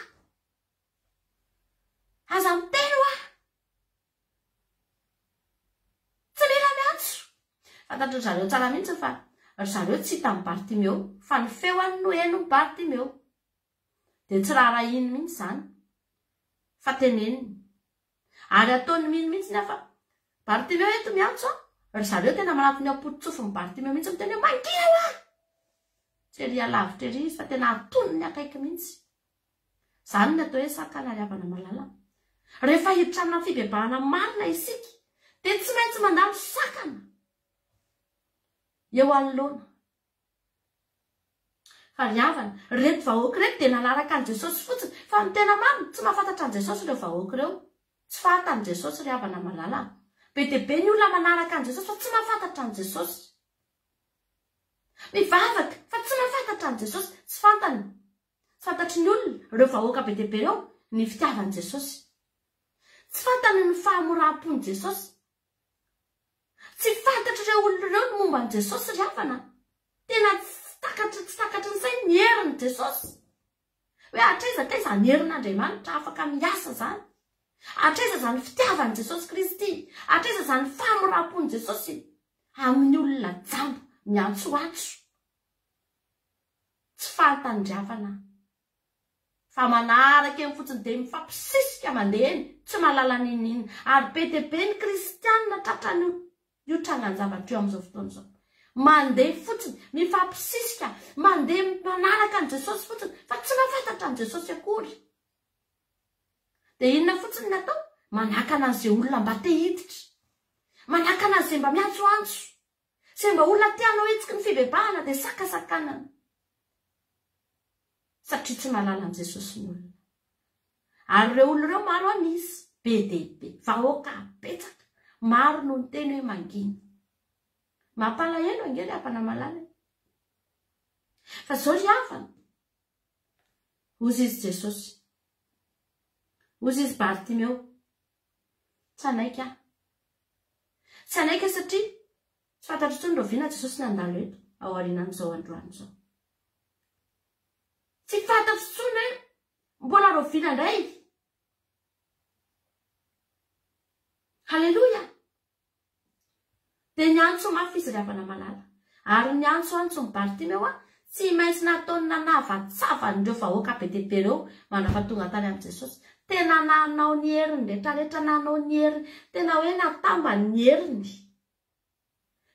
Aza miteny hoa! Tsy mila miantso! Fantatry ry zareo tsara mihitsy fa ry zareo tsy hitan'i Bartimeo, fa ny feony no henon'i Bartimeo. Dia tsy raharahiany mihitsy izany, fa teneniny. Ary ataony mino mihitsy ny hafa. Bartimeo eto miantso an! Ry zareo tena manatona eo am-pototsofin'i Bartimeo mihitsy miteny hoe mangina hoa! Tsy ery alavitra ery izy fa tena atonony akaiky mihitsy. Izany ny atao hoe sakana ry havana malala. Rehefa hiditra amina fibebahana marina isika dia tsy maintsy mandalo sakana eo anoloana. Fa ry havana, ireto vahoaka ireto dia nanaraka an'i Jesosy fotsiny, fa ny tena marina, tsy mahafantatra an'i Jesosy ireo vahoaka ireo. Tsy fantany Jesosy ry havana malala. Be dia be ny olona manaraka an'i Jesosy fa tsy mahafantatra an'i Jesosy. Mivavaka fa tsy mahafantatra an'i Jesosy, tsy fantany. Tsy fantatry ny olona, ireo vahoaka be dia be ireo, ny fitiavan'i Jesosy. Tsy fantany ny fahamoram-pon'i Jesosy. Tsy fantatr'ireo olona ireo ny momba an'i Jesosy ry havana. Tena tsy takatry tsy takatry ny sainy ny herin'i Jesosy. Hoe hatraiza kay izany herin'Andriamanitra afaka miasa izany. Hatraiza izany fitiavan'i Jesosy Kristy. Hatraiza izany famoram-pon'i Jesosy amin'ny olona jamba miantsoantso. Tsy fantany ry havana. Fa manaraka eny fotsiny dia mifampisisika mandeha eny, tsy mahalala n'inon'inona. Ary be dia be ny kristianina tratran'io io trangan-javatra io amin'izao fotoana izao. Mandeha fotsiny, mifampisisika, mandeha manaraka an'i Jesosy fotsiny, fa tsy mahafantatra an'i Jesosy akory. Dia inona fotsiny ny atao? Manakana an'izay olona mba te hiditra. Manakana an'izay mba miantsoantso. Izay mba olona te hanao hetsiky ny fibebahana dia sakasakanana. Satria tsy mahalala an'i Jesosy ny olona. Ary ireo olona ireo maro an'isa, be dia be, vahoaka betsaka, maro no niteny hoe mangina. Mampalahelo ange ry havana malala e. Fa izao ry havana, hozy izy Jesosy, hozy izy Bartimeo, tsy hanaiky aho. Tsy hanaiky aho satria tsy fantatro intsony rahoviana Jesosy nandalo eto ao aorianan'izao androany izao. Tsy fantatro intsony hoe mbola rahoviana indray. Haleloia! Dia niantso mafy izy ry havana malala. Ary niantsoantso ny Bartimeo aho, tsy maintsy nataony nanavatsava an'ireo vahoaka be dia be ireo mandrapa tonga tany amin'i Jesosy. Tena nanao ny heriny rehetrarehetra, nanao ny heriny, tena hoe natambany ny heriny.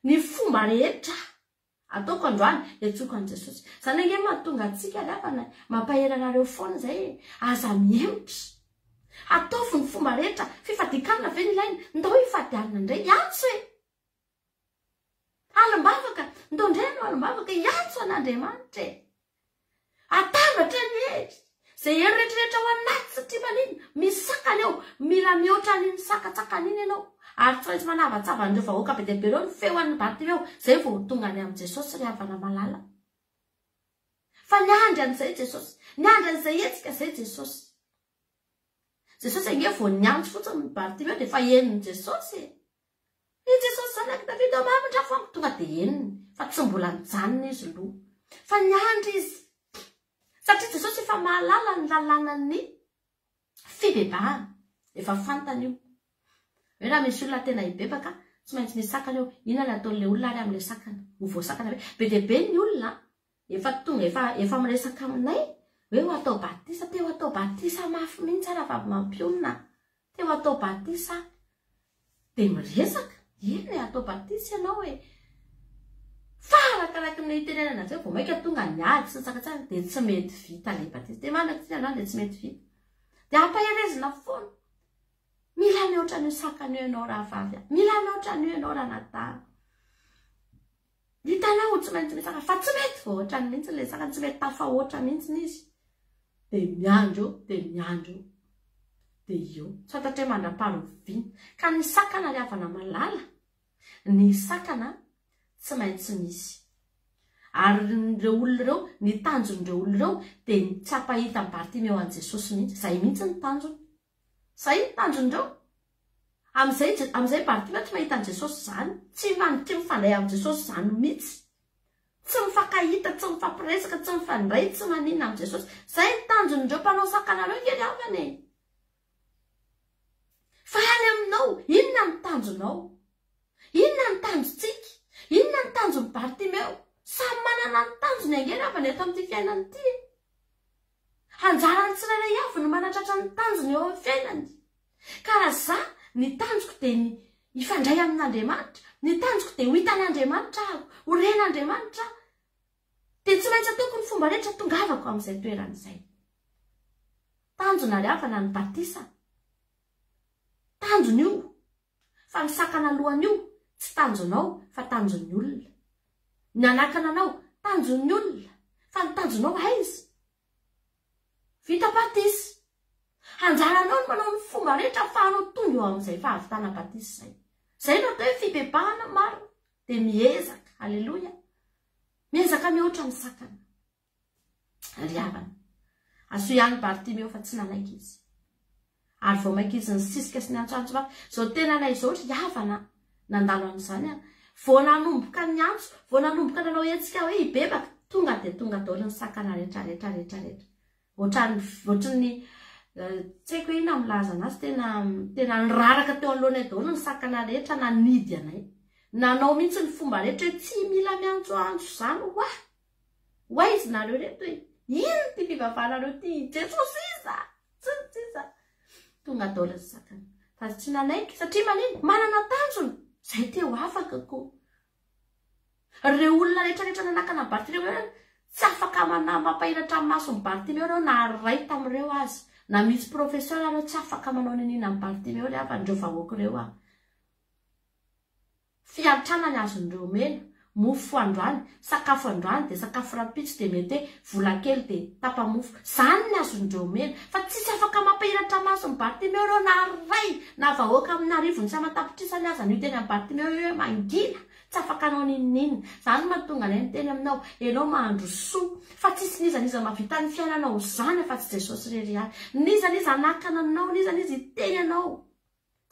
Ny fomba rehetra. Ataoko androany, iantsoako an'i Jesosy. Izany ange no mahatonga antsika ry havana e, mampahery anareo foana izay e, aza mihemotra. Ataovy ny fomba rehetra, fifadian-kanina ve no ilaina? Ndao hifady hanina indray, hiantso e! Alim-bavaka, ndao indray hanao alim-bavaka, hiantso an'Andriamanitra e! Atambatra ny hery. Izay hery rehetra rehetra ao anaty satria maninona? Misy sakana eo. Mila mihoatra an'iny sakantsakana iny ianao. Ary tsy maintsy manavatsava an'ireo vahoaka be dia be ireo ny feo an'ny Bartimeo. Izay vao ho tonga any amin'i Jesosy ry havana malala. Fa niandry an'izay Jesosy. Niandry an'izay hetsika izay Jesosy. Jesosy ange vao niantso fotsiny ny Bartimeo dia efa henon'i Jesosy e. I Jesosy zanak'i Davida mamindra fo amiko. Tonga dia henony fa tsy mbola nijanona izy aloha. Fa niandry izy. Satria Jesosy efa mahalala ny lalànan'ny fibebahana. Efa fantany io. Hoe raha misy olona tena hibebaka, tsy maintsy misy sakana eo. Inona ny ataon'ilay olona ary amin'ilay sakana? Ho voasakana ve? Be dia be ny olona efa tonga, efa, efa miresaka aminay hoe ho atao batisa, te ho atao batisa mafy mihitsy aho raha vavy mampionona. Te ho atao batisa aho. Dia miresaka, eny e, atao batisa ianao e. Fa arakaraky ny itenenana an'izay vao mainka tonga ny ady sy ny sakantsakana dia tsy mety vita ilay batisa. Dia mandrak'ity androany dia tsy mety vita. Dia ampaherezina foana. Mila mihoatra an'io sakana io ianao rahavavy a. Mila mihoatra an'io ianao ranadahy. Hitanao tsy maintsy misakana fa tsy mety voahoatrany mihitsy ilay sakana, tsy mety tafahoatra mihitsy izy. Dia miandry eo, dia miandry eo. Dia eo. Tsy fantatra hoe mandra-paharoviana. Ka ny sakana ry havana malala, ny sakana tsy maintsy misy. Ary ireo olona ireo, ny tanjon'ireo olona ireo dia ny tsy hampahita an'i Bartimeo an'i Jesosy mihitsy. Izay mihitsy ny tanjony. Izay ny tanjon'ireo. Amin'izay, amin'izay Bartimeo tsy mahita an'i Jesosy izany. Tsy tsy mifandray amin'i Jesosy izany mihitsy. Tsy mifankahita, tsy mifampiresaka, tsy mifandray, tsy maninona amin'i Jesosy. Izay ny tanjon'ireo mpanao sakana ireo ange ry havana e. Fa any aminao, inona ny tanjonao? Inona ny tanjontsika? Inona ny tanjon'i Bartimeo? Samy manana ny tanjony ange ry havana eto amin'ity fiainana ity e. Anjaran'ny tsirairay avy no manatratra ny tanjony eo amin'ny fiainany. Ka raha za, ny tanjoko dia ny hifandray amin'Andriamanitra, ny tanjoko dia ho hitan'Andriamanitra aho, ho ren'Andriamanitra aho, dia tsy maintsy ataoko ny fomba rehetra tongavako amin'izay toerana izay. Tanjona ry havana ny batisa. Tanjona io. Fa ny sakana alohan'io tsy tanjonao fa tanjon'ny olona. Ny hanakana anao tanjon'ny olona fa ny tanjonao aiza? Vita batisa. Anjaranao ny manao ny fomba rehetra ahafahanao tonga eo amin'izay fahavitana batisa izay. Izay no atao hoe fibebahana marina. Dia miezaka. Aleloia. Miezaka mihoatra ny sakana. Ry havana, asoy ihany Bartimeo fa tsy nanaiky izy. Ary vao mainka izy nisisika sy niantsoantso mafy. Izao tenanay izao ry havana, nandalo an'izany aho. Vao nanomboka niantso, vao nanomboka nanao hetsika hoe hibebaka, tonga dia tonga daholo ny sakana rehetra rehetra rehetra rehetra. Ohatran'ny, ohatran'ny, tsy haiko hoe inona milaza anazy, tena, tena niraraka teo anoloanay daholo ny sakana rehetra nanidy anay. Nanao mihitsy ny fomba rehetra hoe tsy mila miantsoantso izany hoa. Ho aiza nareo reto e? Inona ity fivavahanareo ity? Jesosy iza? Tsy ny sisa. Tonga daholo ny sakana. Fa tsy nanaiky satria manino? Manana tanjona. Izay te ho afaka ko. Ireo olona rehetra rehetra nanakana an'i Bartimeo ireo tsy afaka mampahiratra ny mason'i Bartimeo ireo na iray tamin'ireo aza. Na misy professeur ireo tsy afaka manao niniana amin'i Bartimeo ry havana ireo vahoaka ireo ah. Fiantrana ny azon'ireo omena, mofo androany, sakafo androany dia sakafo rahampitso dia mety hoe vola kely dia tapa-mofo. Izany ny azon'ireo omena. Fa tsisy afaka mampahiratra maso an'i Bartimeo ireo na ray na vahoaka amin'arivony sy aman-tapitrisany aza no hiteny amin'i Bartimeo hoe mangina, tsy afaka hanao n'inon'inona. Izany no mahatonga anay miteny aminao, ianao mandrosoa fa tsisy n'iza n'iza mahavita ny fiainanao izany afa-tsy Jesosy irery ihany. N'iza n'iza hanakana anao, n'iza n'iza hiteny anao.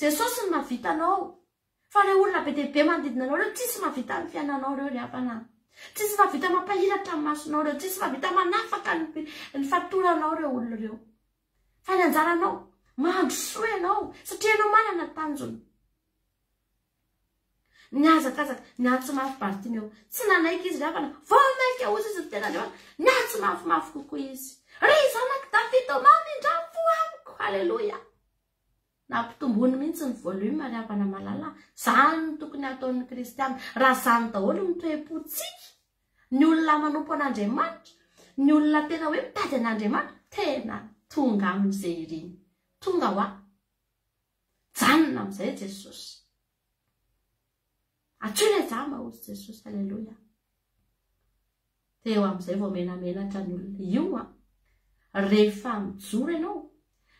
Jesosy no mahavita anao. Fa ireo olona be dia be manodidina anao ireo tsisy mahavita ny fiainanao ireo ry havana a. Tsisy mahavita mampahiratra ny masonao ireo, tsisy mahavita manafaka ny ny fatoranao ireo olona ireo. Fa ny anjaranao, mandrosoa ianao satria ianao manana tanjona. Nihazakazaka, niantso mafy Bartimeo. Tsy nanaiky izy ry havana, vao mainka hozy izy ny tenin'Andriamanitra. Niantso mafimafy kokoa izy. Ry zanak'i Davida ô, mamindrà fo amiko! Haleloia! Nampitomboiny mihitsy ny volume ry havana malala a! Zany no tokony hataon'ny kristiana. Raha zany daholo ny toe-pontsika, ny olona manompo an'Andriamanitra, ny olona tena hoe mitady an'Andriamanitra, tena tonga aminy ze iriny. Tonga hoa. Janona amin'izay Jesosy. Antsoy ilay jamba hozy Jesosy, aleloia. Teo amin'izay vao menamenatra ny olona. Io an! Rehefa mijoro ianao,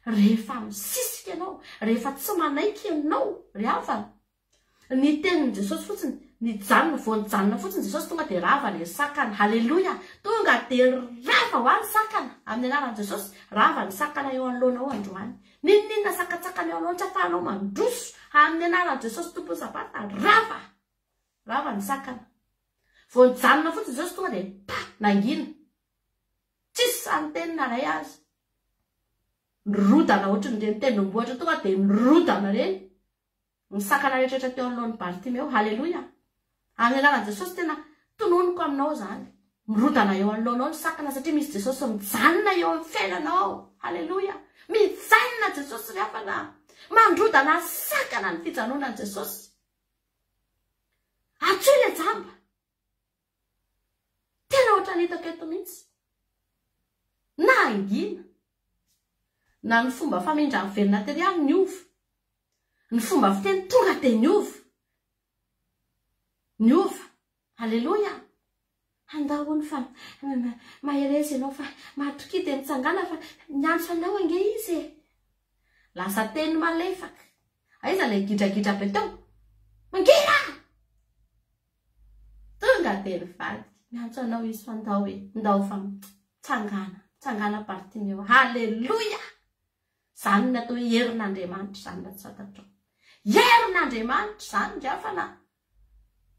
rehefa misisika ianao, rehefa tsy manaiky ianao, ry havana, ny tenin'i Jesosy fotsiny, nijanona, vao nijanona fotsiny Jesosy tonga dia rava ilay sakana. Haleloia! Tonga dia rava ho ahy ny sakana, amin'ny anaran'i Jesosy, rava ny sakana eo anoloanao androany. N'inon'inona sakantsakana eo anoloanao tsy ahafahanao mandroso, amin'ny anaran'i Jesosy Tompon'ny Sabata, rava! Rava ny sakana. Vao nijanona fotsiny Jesosy tonga dia pa! Nangina. Tsisy sahy niteny na iray aza. Nirodana ohatran'ireny tendrombohitra tonga dia nirodana ireny. Ny sakana rehetrarehetra teo anoloan'i Bartimeo. Haleloia! Amin'ny anaran'i Jesosy tena tononiko aminao izany. Mirodana eo anoloanao ny sakana satria misy Jesosy mijanona eo amin'ny fiainanao. Haleloia! Mijanona Jesosy ry havana. Mandrodana sakana ny fijanonan'i Jesosy. Antsoy ilay jamba. Tena ohatran'ny hitako eto mihitsy. Nangina. Na ny fomba famindra ny velona tery ary niova. Ny fomba fiteny tonga dia niova. Niova. Aleloia. Andao hono fa mahereza ianao fa matokia dia mitsangàna fa miantso anao ange izy e. Lasa teny malefaka. Aiza ilay gidragidra be teo? Mangina! Tonga dia nivadika. Miantso anao izy fa ndao e, ndao fa mitsangàna. Mitsangàna Bartimeo. Haleloia! Izany ny atao hoe herin'Andriamanitra izany raha tsy fantatrao. Herin'Andriamanitra izany ry havana.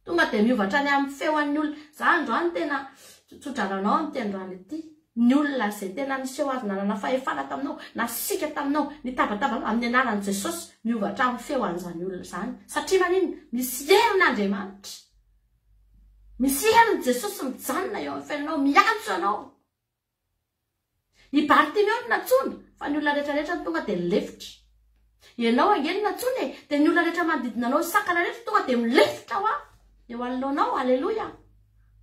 Tonga dia miova hatrany amin'ny feo an'ny olona. Za androany tena tsotsodrano anao amin'ity androany ity. Ny olona izay tena niseho azy nanana fahefana taminao, nasiaka taminao, nitabataba anao, amin'ny anaran'i Jesosy, miova hatramin'ny feo an'izany olona izany. Satria maninona? Misy herin'Andriamanitra. Misy herin'i Jesosy mijanona eo amin'ny fiainanao, miantso anao. I Bartimeo no nantsoina, fa ny olona rehetra rehetra no tonga dia nilefitra. Ianao ange no nantsoina e, dia ny olona rehetra manodidina anao, ny sakana rehetra tonga dia milefitra hoa eo anoloanao, aleloia.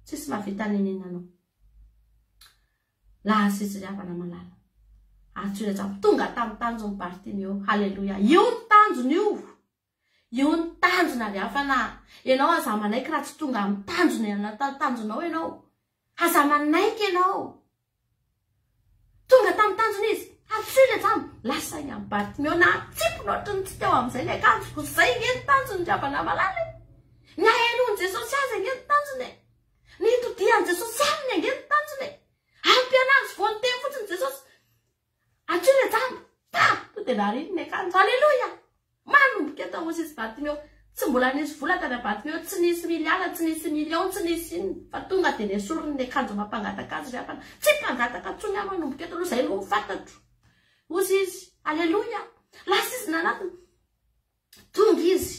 Tsisy mahavita n'inon'inona anao. Lasa izy ry havana malala. Antsoina jamba. Tonga tamin'ny tanjon'i Bartimeo, haleloia. Io ny tanjony io. Io ny tanjona ry havana a! Ianao aza manaiky raha tsy tonga amin'ny tanjona ianao tanjonao ianao. Aza manaiky ianao. Tonga tamin'ny tanjona izy. Antsoy ilay jamba. Lasa i amin'i Bartimeo natsipiny ohatry ny tsy teo amin'izay ny akanjoko. Izay ange ny tanjony ry havana malala e. Ny hahenoan'i Jesosy azy ange ny tanjony e. Ny hitodihan'i Jesosy aminy ange ny tanjony e. Ampianaro vao niteny fotsiny Jesosy. Antsoy ilay jamba. Pa! To dia nariny ny akanjo. Aleloia! Manomboka eto hozy izy Bartimeo. Tsy mbola nisy vola tany Bartimeo, tsy nisy miliara, tsy nisy million, tsy nisy inona. Fa tonga dia nesoriny ny akanjo mampangataka azy ry havana. Tsy mpangataka intsony aho manomboka eto aloha, izay aloha no fantatro. Hozy izy. Aleloia! Lasa izy nanatona. Tonga izy.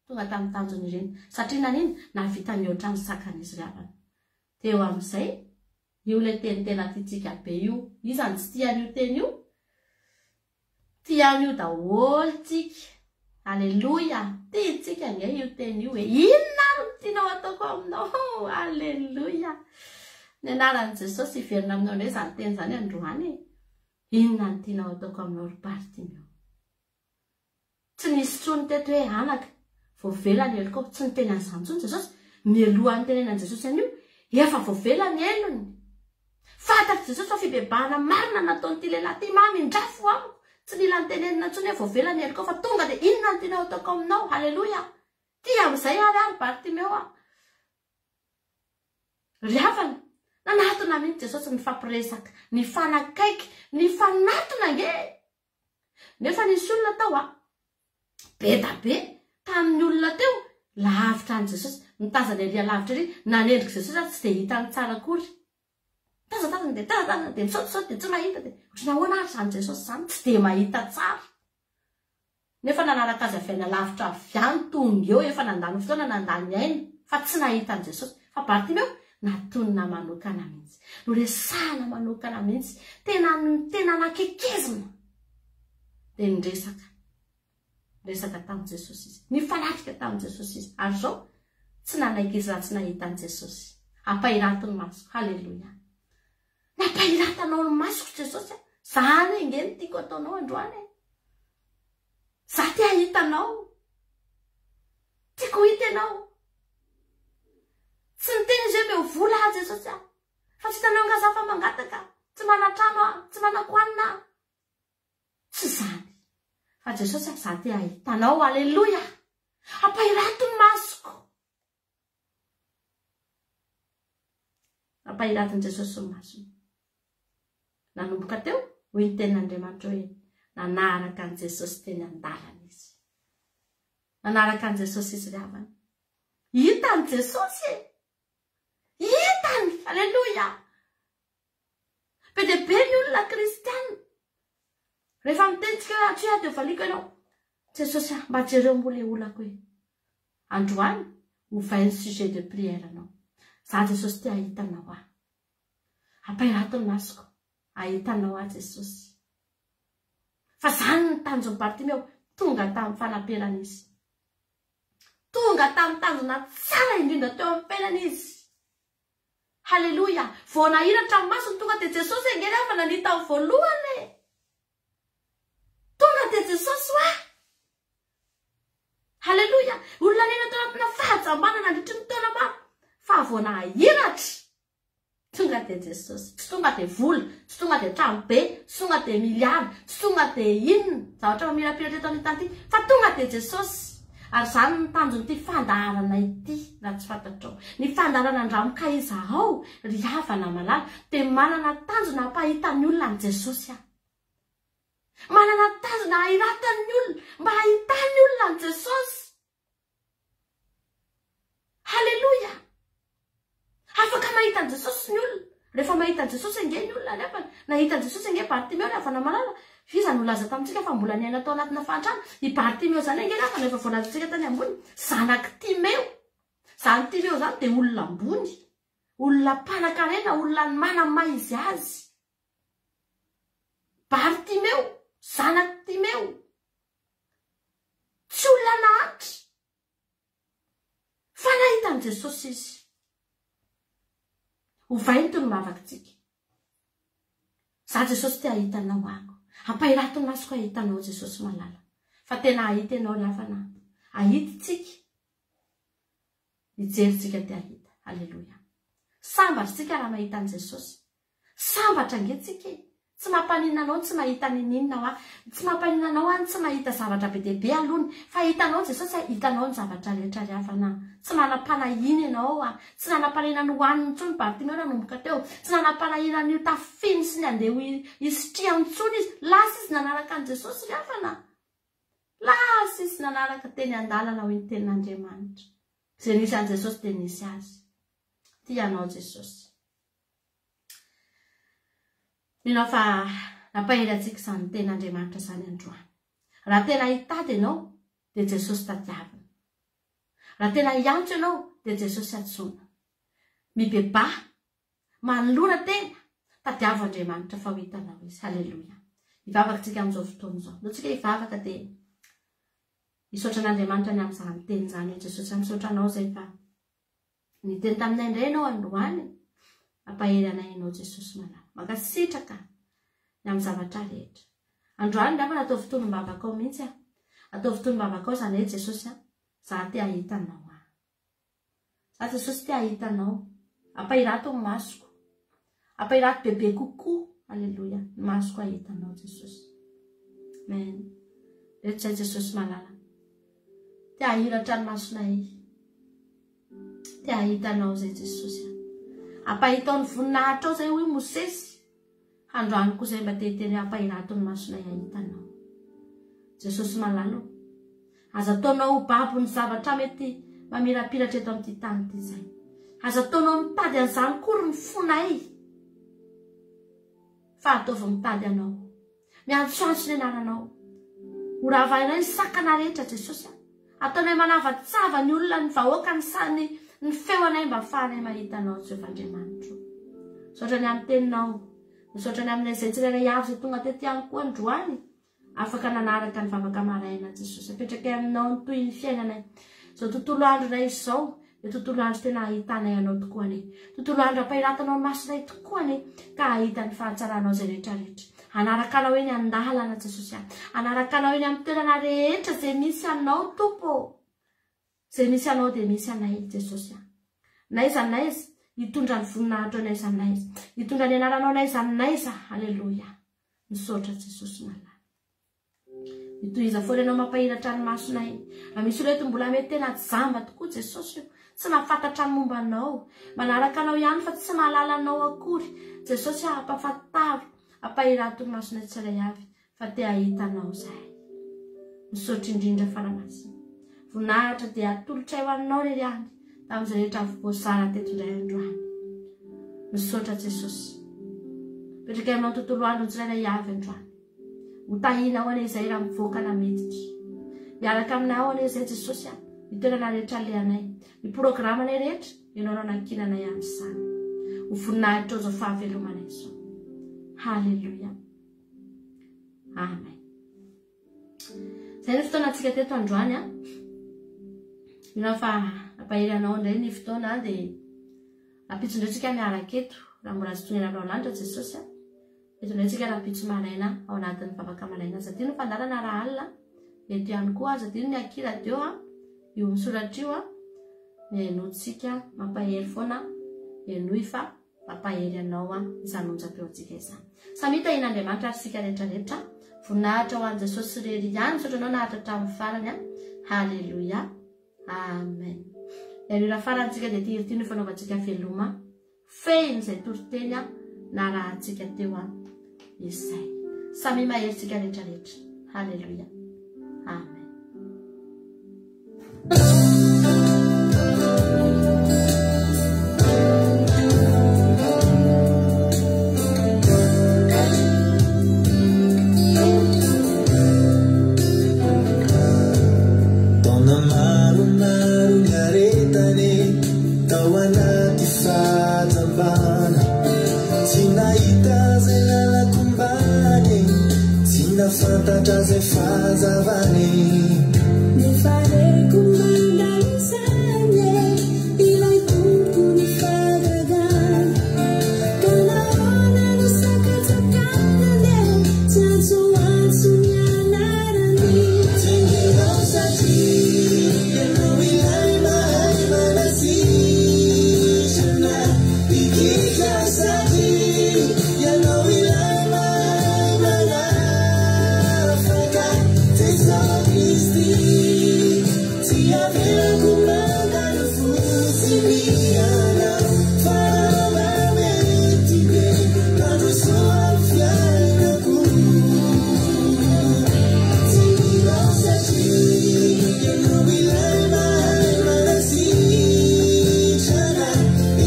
Tonga tamin'ny tanjony ireny. Satria nanina? Nahavita nihoatra ny sakana izy ry havana. Teo amin'izay, Io ilay teny tena tiantsika be io. Iza no tsy tia an'io teny io? Tia an'io daholo tsika. Aleloia! Tiantsika ange io teny io e. Inona ary no tianao ataoko aminao? Aleloia! Ny anaran'i Jesosy hiverina aminao indray izany teny izany androany e. Inona no tianao ataoko aminao ry Bartimeo? Tsy nisy intsony teto hoe anaka, voavela ny helokao. Tsy niteny an'izany intsony Jesosy. Mialohan'ny nitenenan'i Jesosy an'io, efa voavela ny helony. Fantatr'i Jesosy fa fibebahana marina no nataon'ity lehilahy ity. Mamindrà fo amiko. Tsy nila nitenenina intsony hoe voavela ny helokao fa tonga dia inona no tianao hataoko aminao? Haleloia! Tia amin'izay ary aho ry Bartimeo a! Ry havana, nanatona mihitsy Jesosy nifampiresaka, nifanakaiky, nifanatona ange e! Nefa nisy olona tao a, be da be tamin'ny olona teo, lavitra an'i Jesosy, nitazana ery alavitra ery, nanendrika Jesosy ary tsy dia hitany tsara akory. Tazatazana dia tazatazana dia misaotisaoty dia tsy mahita dia ohatran'ny ahoana ary izany Jesosy izany, tsy dia mahita tsara. Nefa nanaraka azy avy any alavitra avy any tonga eo, efa nandany fotoana, nandany aina, fa tsy nahita an'i Jesosy. Fa Bartimeo, natonina manokana mihitsy. Noresahana manokana mihitsy. Tena, tena nakekezina. Dia niresaka. Niresaka tamin'i Jesosy izy. Nifanatrika tamin'i Jesosy izy. Ary izao, tsy nanaiky izy raha tsy nahita an'i Jesosy. Ampahirato ny masoko. Haleloia. Nampahiratanao ny masoko Jesosy a. Zany ange no tiako ataonao androany e. Za te hahita anao. Tiako ho hita ianao. Tsy niteny izy hoe meo vola aho Jesosy a. Fa tsy hitanao nga za fa mangataka. Tsy manan-trano aho, tsy manan-kohanina aho. Tsy izany. Fa Jesosy a, za te hahita anao. Aleloia. Ampahirato ny masoko. Nampahiratin'i Jesosy ny masony. Nanomboka teo, hoy ny tenin'Andriamanitra hoe, nanaraka an'i Jesosy teny an-dalana izy. Nanaraka an'i Jesosy izy ry havana. Hitan'i Jesosy e! Hitany! Aleloia! Be dia be ny olona kristiana. Rehefa miteny tsika hoe antsoy aho dia valiako ianao. Jesosy ah, mba jereo moa le olako e. Androany, ovay ny sujet de prière anao. Za Jesosy te hahita anao aho. Ampahirato ny masoko, hahita anao aho Jesosy. Fa zany ny tanjon'i Bartimeo. Tonga tamin'ny fanaperana izy. Tonga tamin'ny tanjona tsara indrindra teo amin'ny fiainana izy. Haleloia! Vao nahiratra ny masony tonga dia Jesosy ange ry havana ny hitany voalohany e! Tonga dia Jesosy hoa! Haleloia! Olona niaina tao anatina fahajambana nandritry ny taona maro fa vao nahiratra Tonga dia Jesosy. Tsy tonga dia vola, tsy tonga dia trano be, tsy tonga dia miliara, tsy tonga dia inona, zavatra mamirapiratra eto amin'ny tany ity, fa tonga dia Jesosy. Ary izany no tanjon'ity fandaharana ity, raha tsy fantatrao. Ny fandaharana Andramo ka Izahao, ry havana malala, dia manana tanjona hampahita ny olona an'i Jesosy aho. Manana tanjona hahiratan'ny olona, mba hahitan'ny olona an'i Jesosy. Haleloia! Afaka mahita an'i Jesosy ny olona. Rehefa mahita an'i Jesosy ange ny olona ry havana. Nahita an'i Jesosy ange Bartimeo ry havana malala. F'iza no nilaza tamintsika fa mbola niaina tao anatina fahantrana? I Bartimeo izany ange ry havana efa voalazantsika tany ambony. Zanak'i Timeo. Izany Timeo izany dia olona ambony. Olona mpanan-karena, olona manana izy azy. Bartimeo, zanak'i Timeo. Tsy olona nahantra. Fa nahita an'i Jesosy izy. Ovay ny tonom-bavakitsika. Za Jesosy te hahita anao aho. Ampahirato ny masoko hahita anao Jesosy malala. Fa tena hahita ianao ry havana. Hahita tsika. Hijery tsika te hahita. Aleloia. Sambatra tsika raha mahita an'i Jesosy. Sambatra ange tsika e! Tsy mampaninona anao ny tsy mahita ninininona hoa, tsy mampaninona anao hoa ny tsy mahita zavatra be dia be alony, fa hitanao Jesosy a, hitanao ny zavatra rehetra ry havana a! Tsy manam-panahiana ianao a! Tsy nanam-panahiana ny hohaniny intsony Bartimeo nanomboka teo, tsy nanam-panahiana ny ho tafiny sy ny handeha ho hisitrihany intsony izy, lasa izy nanaraka an'i Jesosy ry havana a! Lasa izy nanaraka teny an-dalana hoy ny tenin'Andriamanitra. Izay nisy an'i Jesosy dia nisy azy. Tia anao Jesosy. Mino aho fa nampahery antsika izany tenin'Andriamanitra izany androany. Raha tena hitady ianao, dia Jesosy tadiavina. Raha tena hiantso ianao, dia Jesosy antsoina. Mibebaha, manolora tena, tadiavo Andriamanitra fa ho hitanao Izy. Haleloia. Hivavaka tsika amin'izao fotoana izao. Ndao tsika hivavaka dia hisaotra an'Andriamanitra ny amin'izany teny izany. Jesosy, misaotra anao izay fa Niteny taminay indray ianao androany, nampahery anay ianao Jesosy malala. Mankasitraka ny amin'ny zavatra rehetra. Androany angamba ataovy tonom-bavaka ao mihitsy aho. Ataovy tonom-bavaka ao izany hoe Jesosy a, za te hahita anao aho. Za Jesosy te hahita anao. Ampahirato ny masoko. Ampahirato bebe kokoa, aleloia, ny masoko hahita anao Jesosy. Amen. Reto izay Jesosy malala. Te hahiratra ny masonay. Te hahita anao izay Jesosy a. Ampahitao ny voninahitrao izay hoy Mosesy. Handroany koa izay mba te hiteny hoe ampahirato ny masonay hahita anao. Jesosy malala o. Aza ataonao ho babo ny zavatra mety mamirapiratra eto amin'ity tany ity izay. Aza ataonao mitady an'izany kory ny fonay. Fa ataovy mitady anao. Miantsoantso ny anaranao. Ho ravainay ny sakana rehetra Jesosy a. Ataonay manavatsava ny olona ny vahoaka ny sa ny ny feo anay mba afahanay mahita anao Jehovah Andriamanitro. Misaotra ny amin'ny teninao. Misaotra ny aminay izay tsirairay avy izay tonga teto ihany koa androany. Afaka nanaraka ny vavaka maraina Jesosy. Apetrakay aminao ny tohin'ny fiainanay. Izao tontolo andro iray izao dia tontolo andro tena ahitanay anao tokoa anie. Tontolo andro ampahiratanao ny masonay tokoa anie ka hahita ny fahatsaranao izay rehetra rehetra. Hanaraka anao eny an-dalana Jesosy a. Hanaraka anao eny amin'ny toerana rehetra izay misy anao Tompo ô. Izay misy anao dia misy anay Jesosy a. N'aiza n'aiza, hitondra ny voninahitrao n'aiza n'aiza. Hitondra ny anaranao n'aiza n'aiza. Aleloia. Misaotra Jesosy malala. Mitohiza foana ianao mampahiratra ny masonay. Raha misy olona eto mbola mety tena jamba tokoa Jesosy o. Tsy mahafantatra ny momba anao. Manaraka anao ihany fa tsy mahalala anao akory. Jesosy a, ampafantaro, ampahirato ny masonay tsirairay avy fa te hahita anao izahay. Misaotra indrindra Fanahy Masina. Voninahitra dia atolotray ho anao rery ihany tamin'izay rehetra voazara teto indray androany. Misaotra Jesosy. Petraka aminao ny tontolo andro ny tsirairay avy androany. Ho tahiana ao anie izay raha mivoaka na miditra. Miaraka aminao anie izay Jesosy a. Ny toerana rehetra alehanay. Ny programanay rehetra, ianao no anankinanay amin'izany. Ho voninahitrao izao fahavelomanay izao. Haleloia. Amen. Izay ny fotoanantsika teto androany an. Mino aho fa nampahery anao indray ny fotoana dia rahampitso indray tsika miaraka eto raha mbola tsy tonga eny amin'ny lanitra Jesosy an. Eto indray tsika rahampitso maraina ao anatin'ny vavaka maraina. Aza adino ny fandaharana raha alina. Eto ihany koa aza adino ny aky radio an. Io misoratra io an. Mihainoantsika mampahery foana. Henoy fa Mampahery anao an izany onjam-peontsika izany. Samia tahian'Andriamanitra ary isika rehetra rehetra. Voninahitra ho an'i Jesosy irery ihany. Misaotra anao naharitra hatramin'ny farany an. Haleloia. Amen. Ny hira farantsika dia ity hira ity no fanaovantsika veloma. Fehiny izay toriteny an narahantsika teo an izay. Samia mahery tsika rehetra rehetra. Haleloia. Amen. Taona maromaro niaretany tao anaty fahajambana, tsy nahita izay lalako-mbany, tsy nahafantatra izay fahazavany. Nefa reko mandalo izany e, ilay Tompo ny fahagagana. Ka nahoana no sakantsakanana e, tsy antsoantso ny anarany. Tsinginao satria ianao ilay mahay manasitrana, Ikika satria ianao ilay mahay manafaka, Jesoa Kristy, tsy avelako mandalo fotsiny ianao, fa raha mba mety be, mandrosoa amin'ny fiainako. Tsinginao satria ianao ilay mahay manasitrana,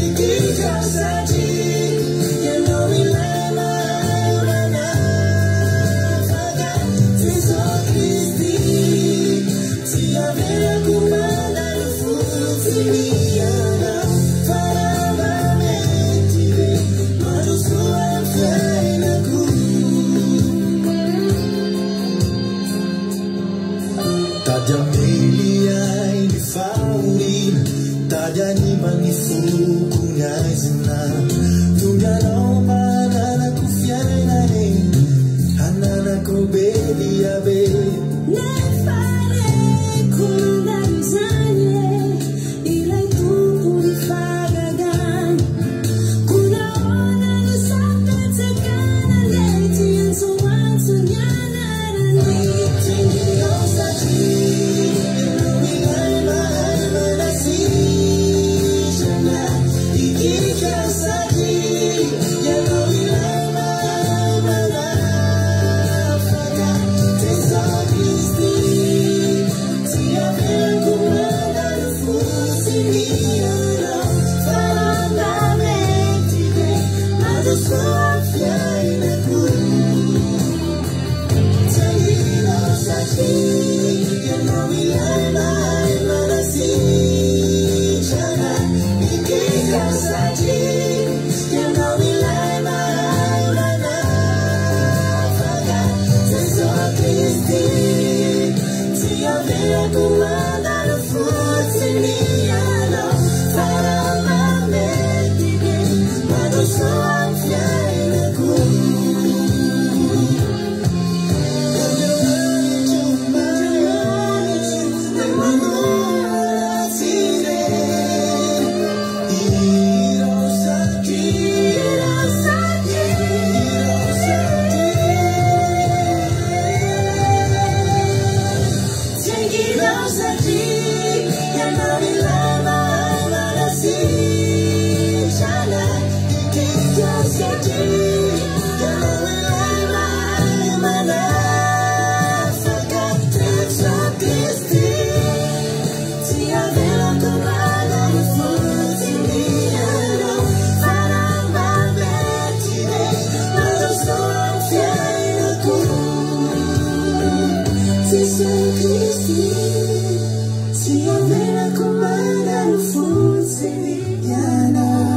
Ikika satria ianao ilay mahay manafaka, Jesoa Kristy, tsy avelako mandalo fotsiny ianao, fa raha mba mety be, mandrosoa amin'ny fiainako. Tady hamely ahy ny fahoriana, tady hanimba ny foko ny aizina. Tonga anao mba hananako fiainana e, hananako be dia be. Nefa reko mandalo izany e, ilay Tompo ny fahagagana. Koa nahoana no sakantsakanana e, tsy antsoantso ny anarany. Tsinginao satria ianao ilay mahay manasitrana, Ikika satria ianao ilay mahay manafaka, Jesoa Kristy, tsy avelako mandalo fotsiny ianao, fa raha mba mety be, mandrosoa amin'ny fiainako. Tsinginao satria ianao ilay mahay manasitrana, Ikika satria ianao ilay mahay manafaka, Jesoa Kristy, tsy avelako mandalo fotsiny ianao, fa raha mba mety be, mandrosoa amin'ny fiainako. Tsinginao satria ianao ilay mahay manasitrana, Ikika satria ianao ilay mahay manafaka, Jesoa Kristy, tsy avelako mandalo fotsiny ianao, fa raha mba mety be, mandrosoa amin'ny fiainako. Jesoa Kristy, tsy avelako mandalo fotsiny ianao.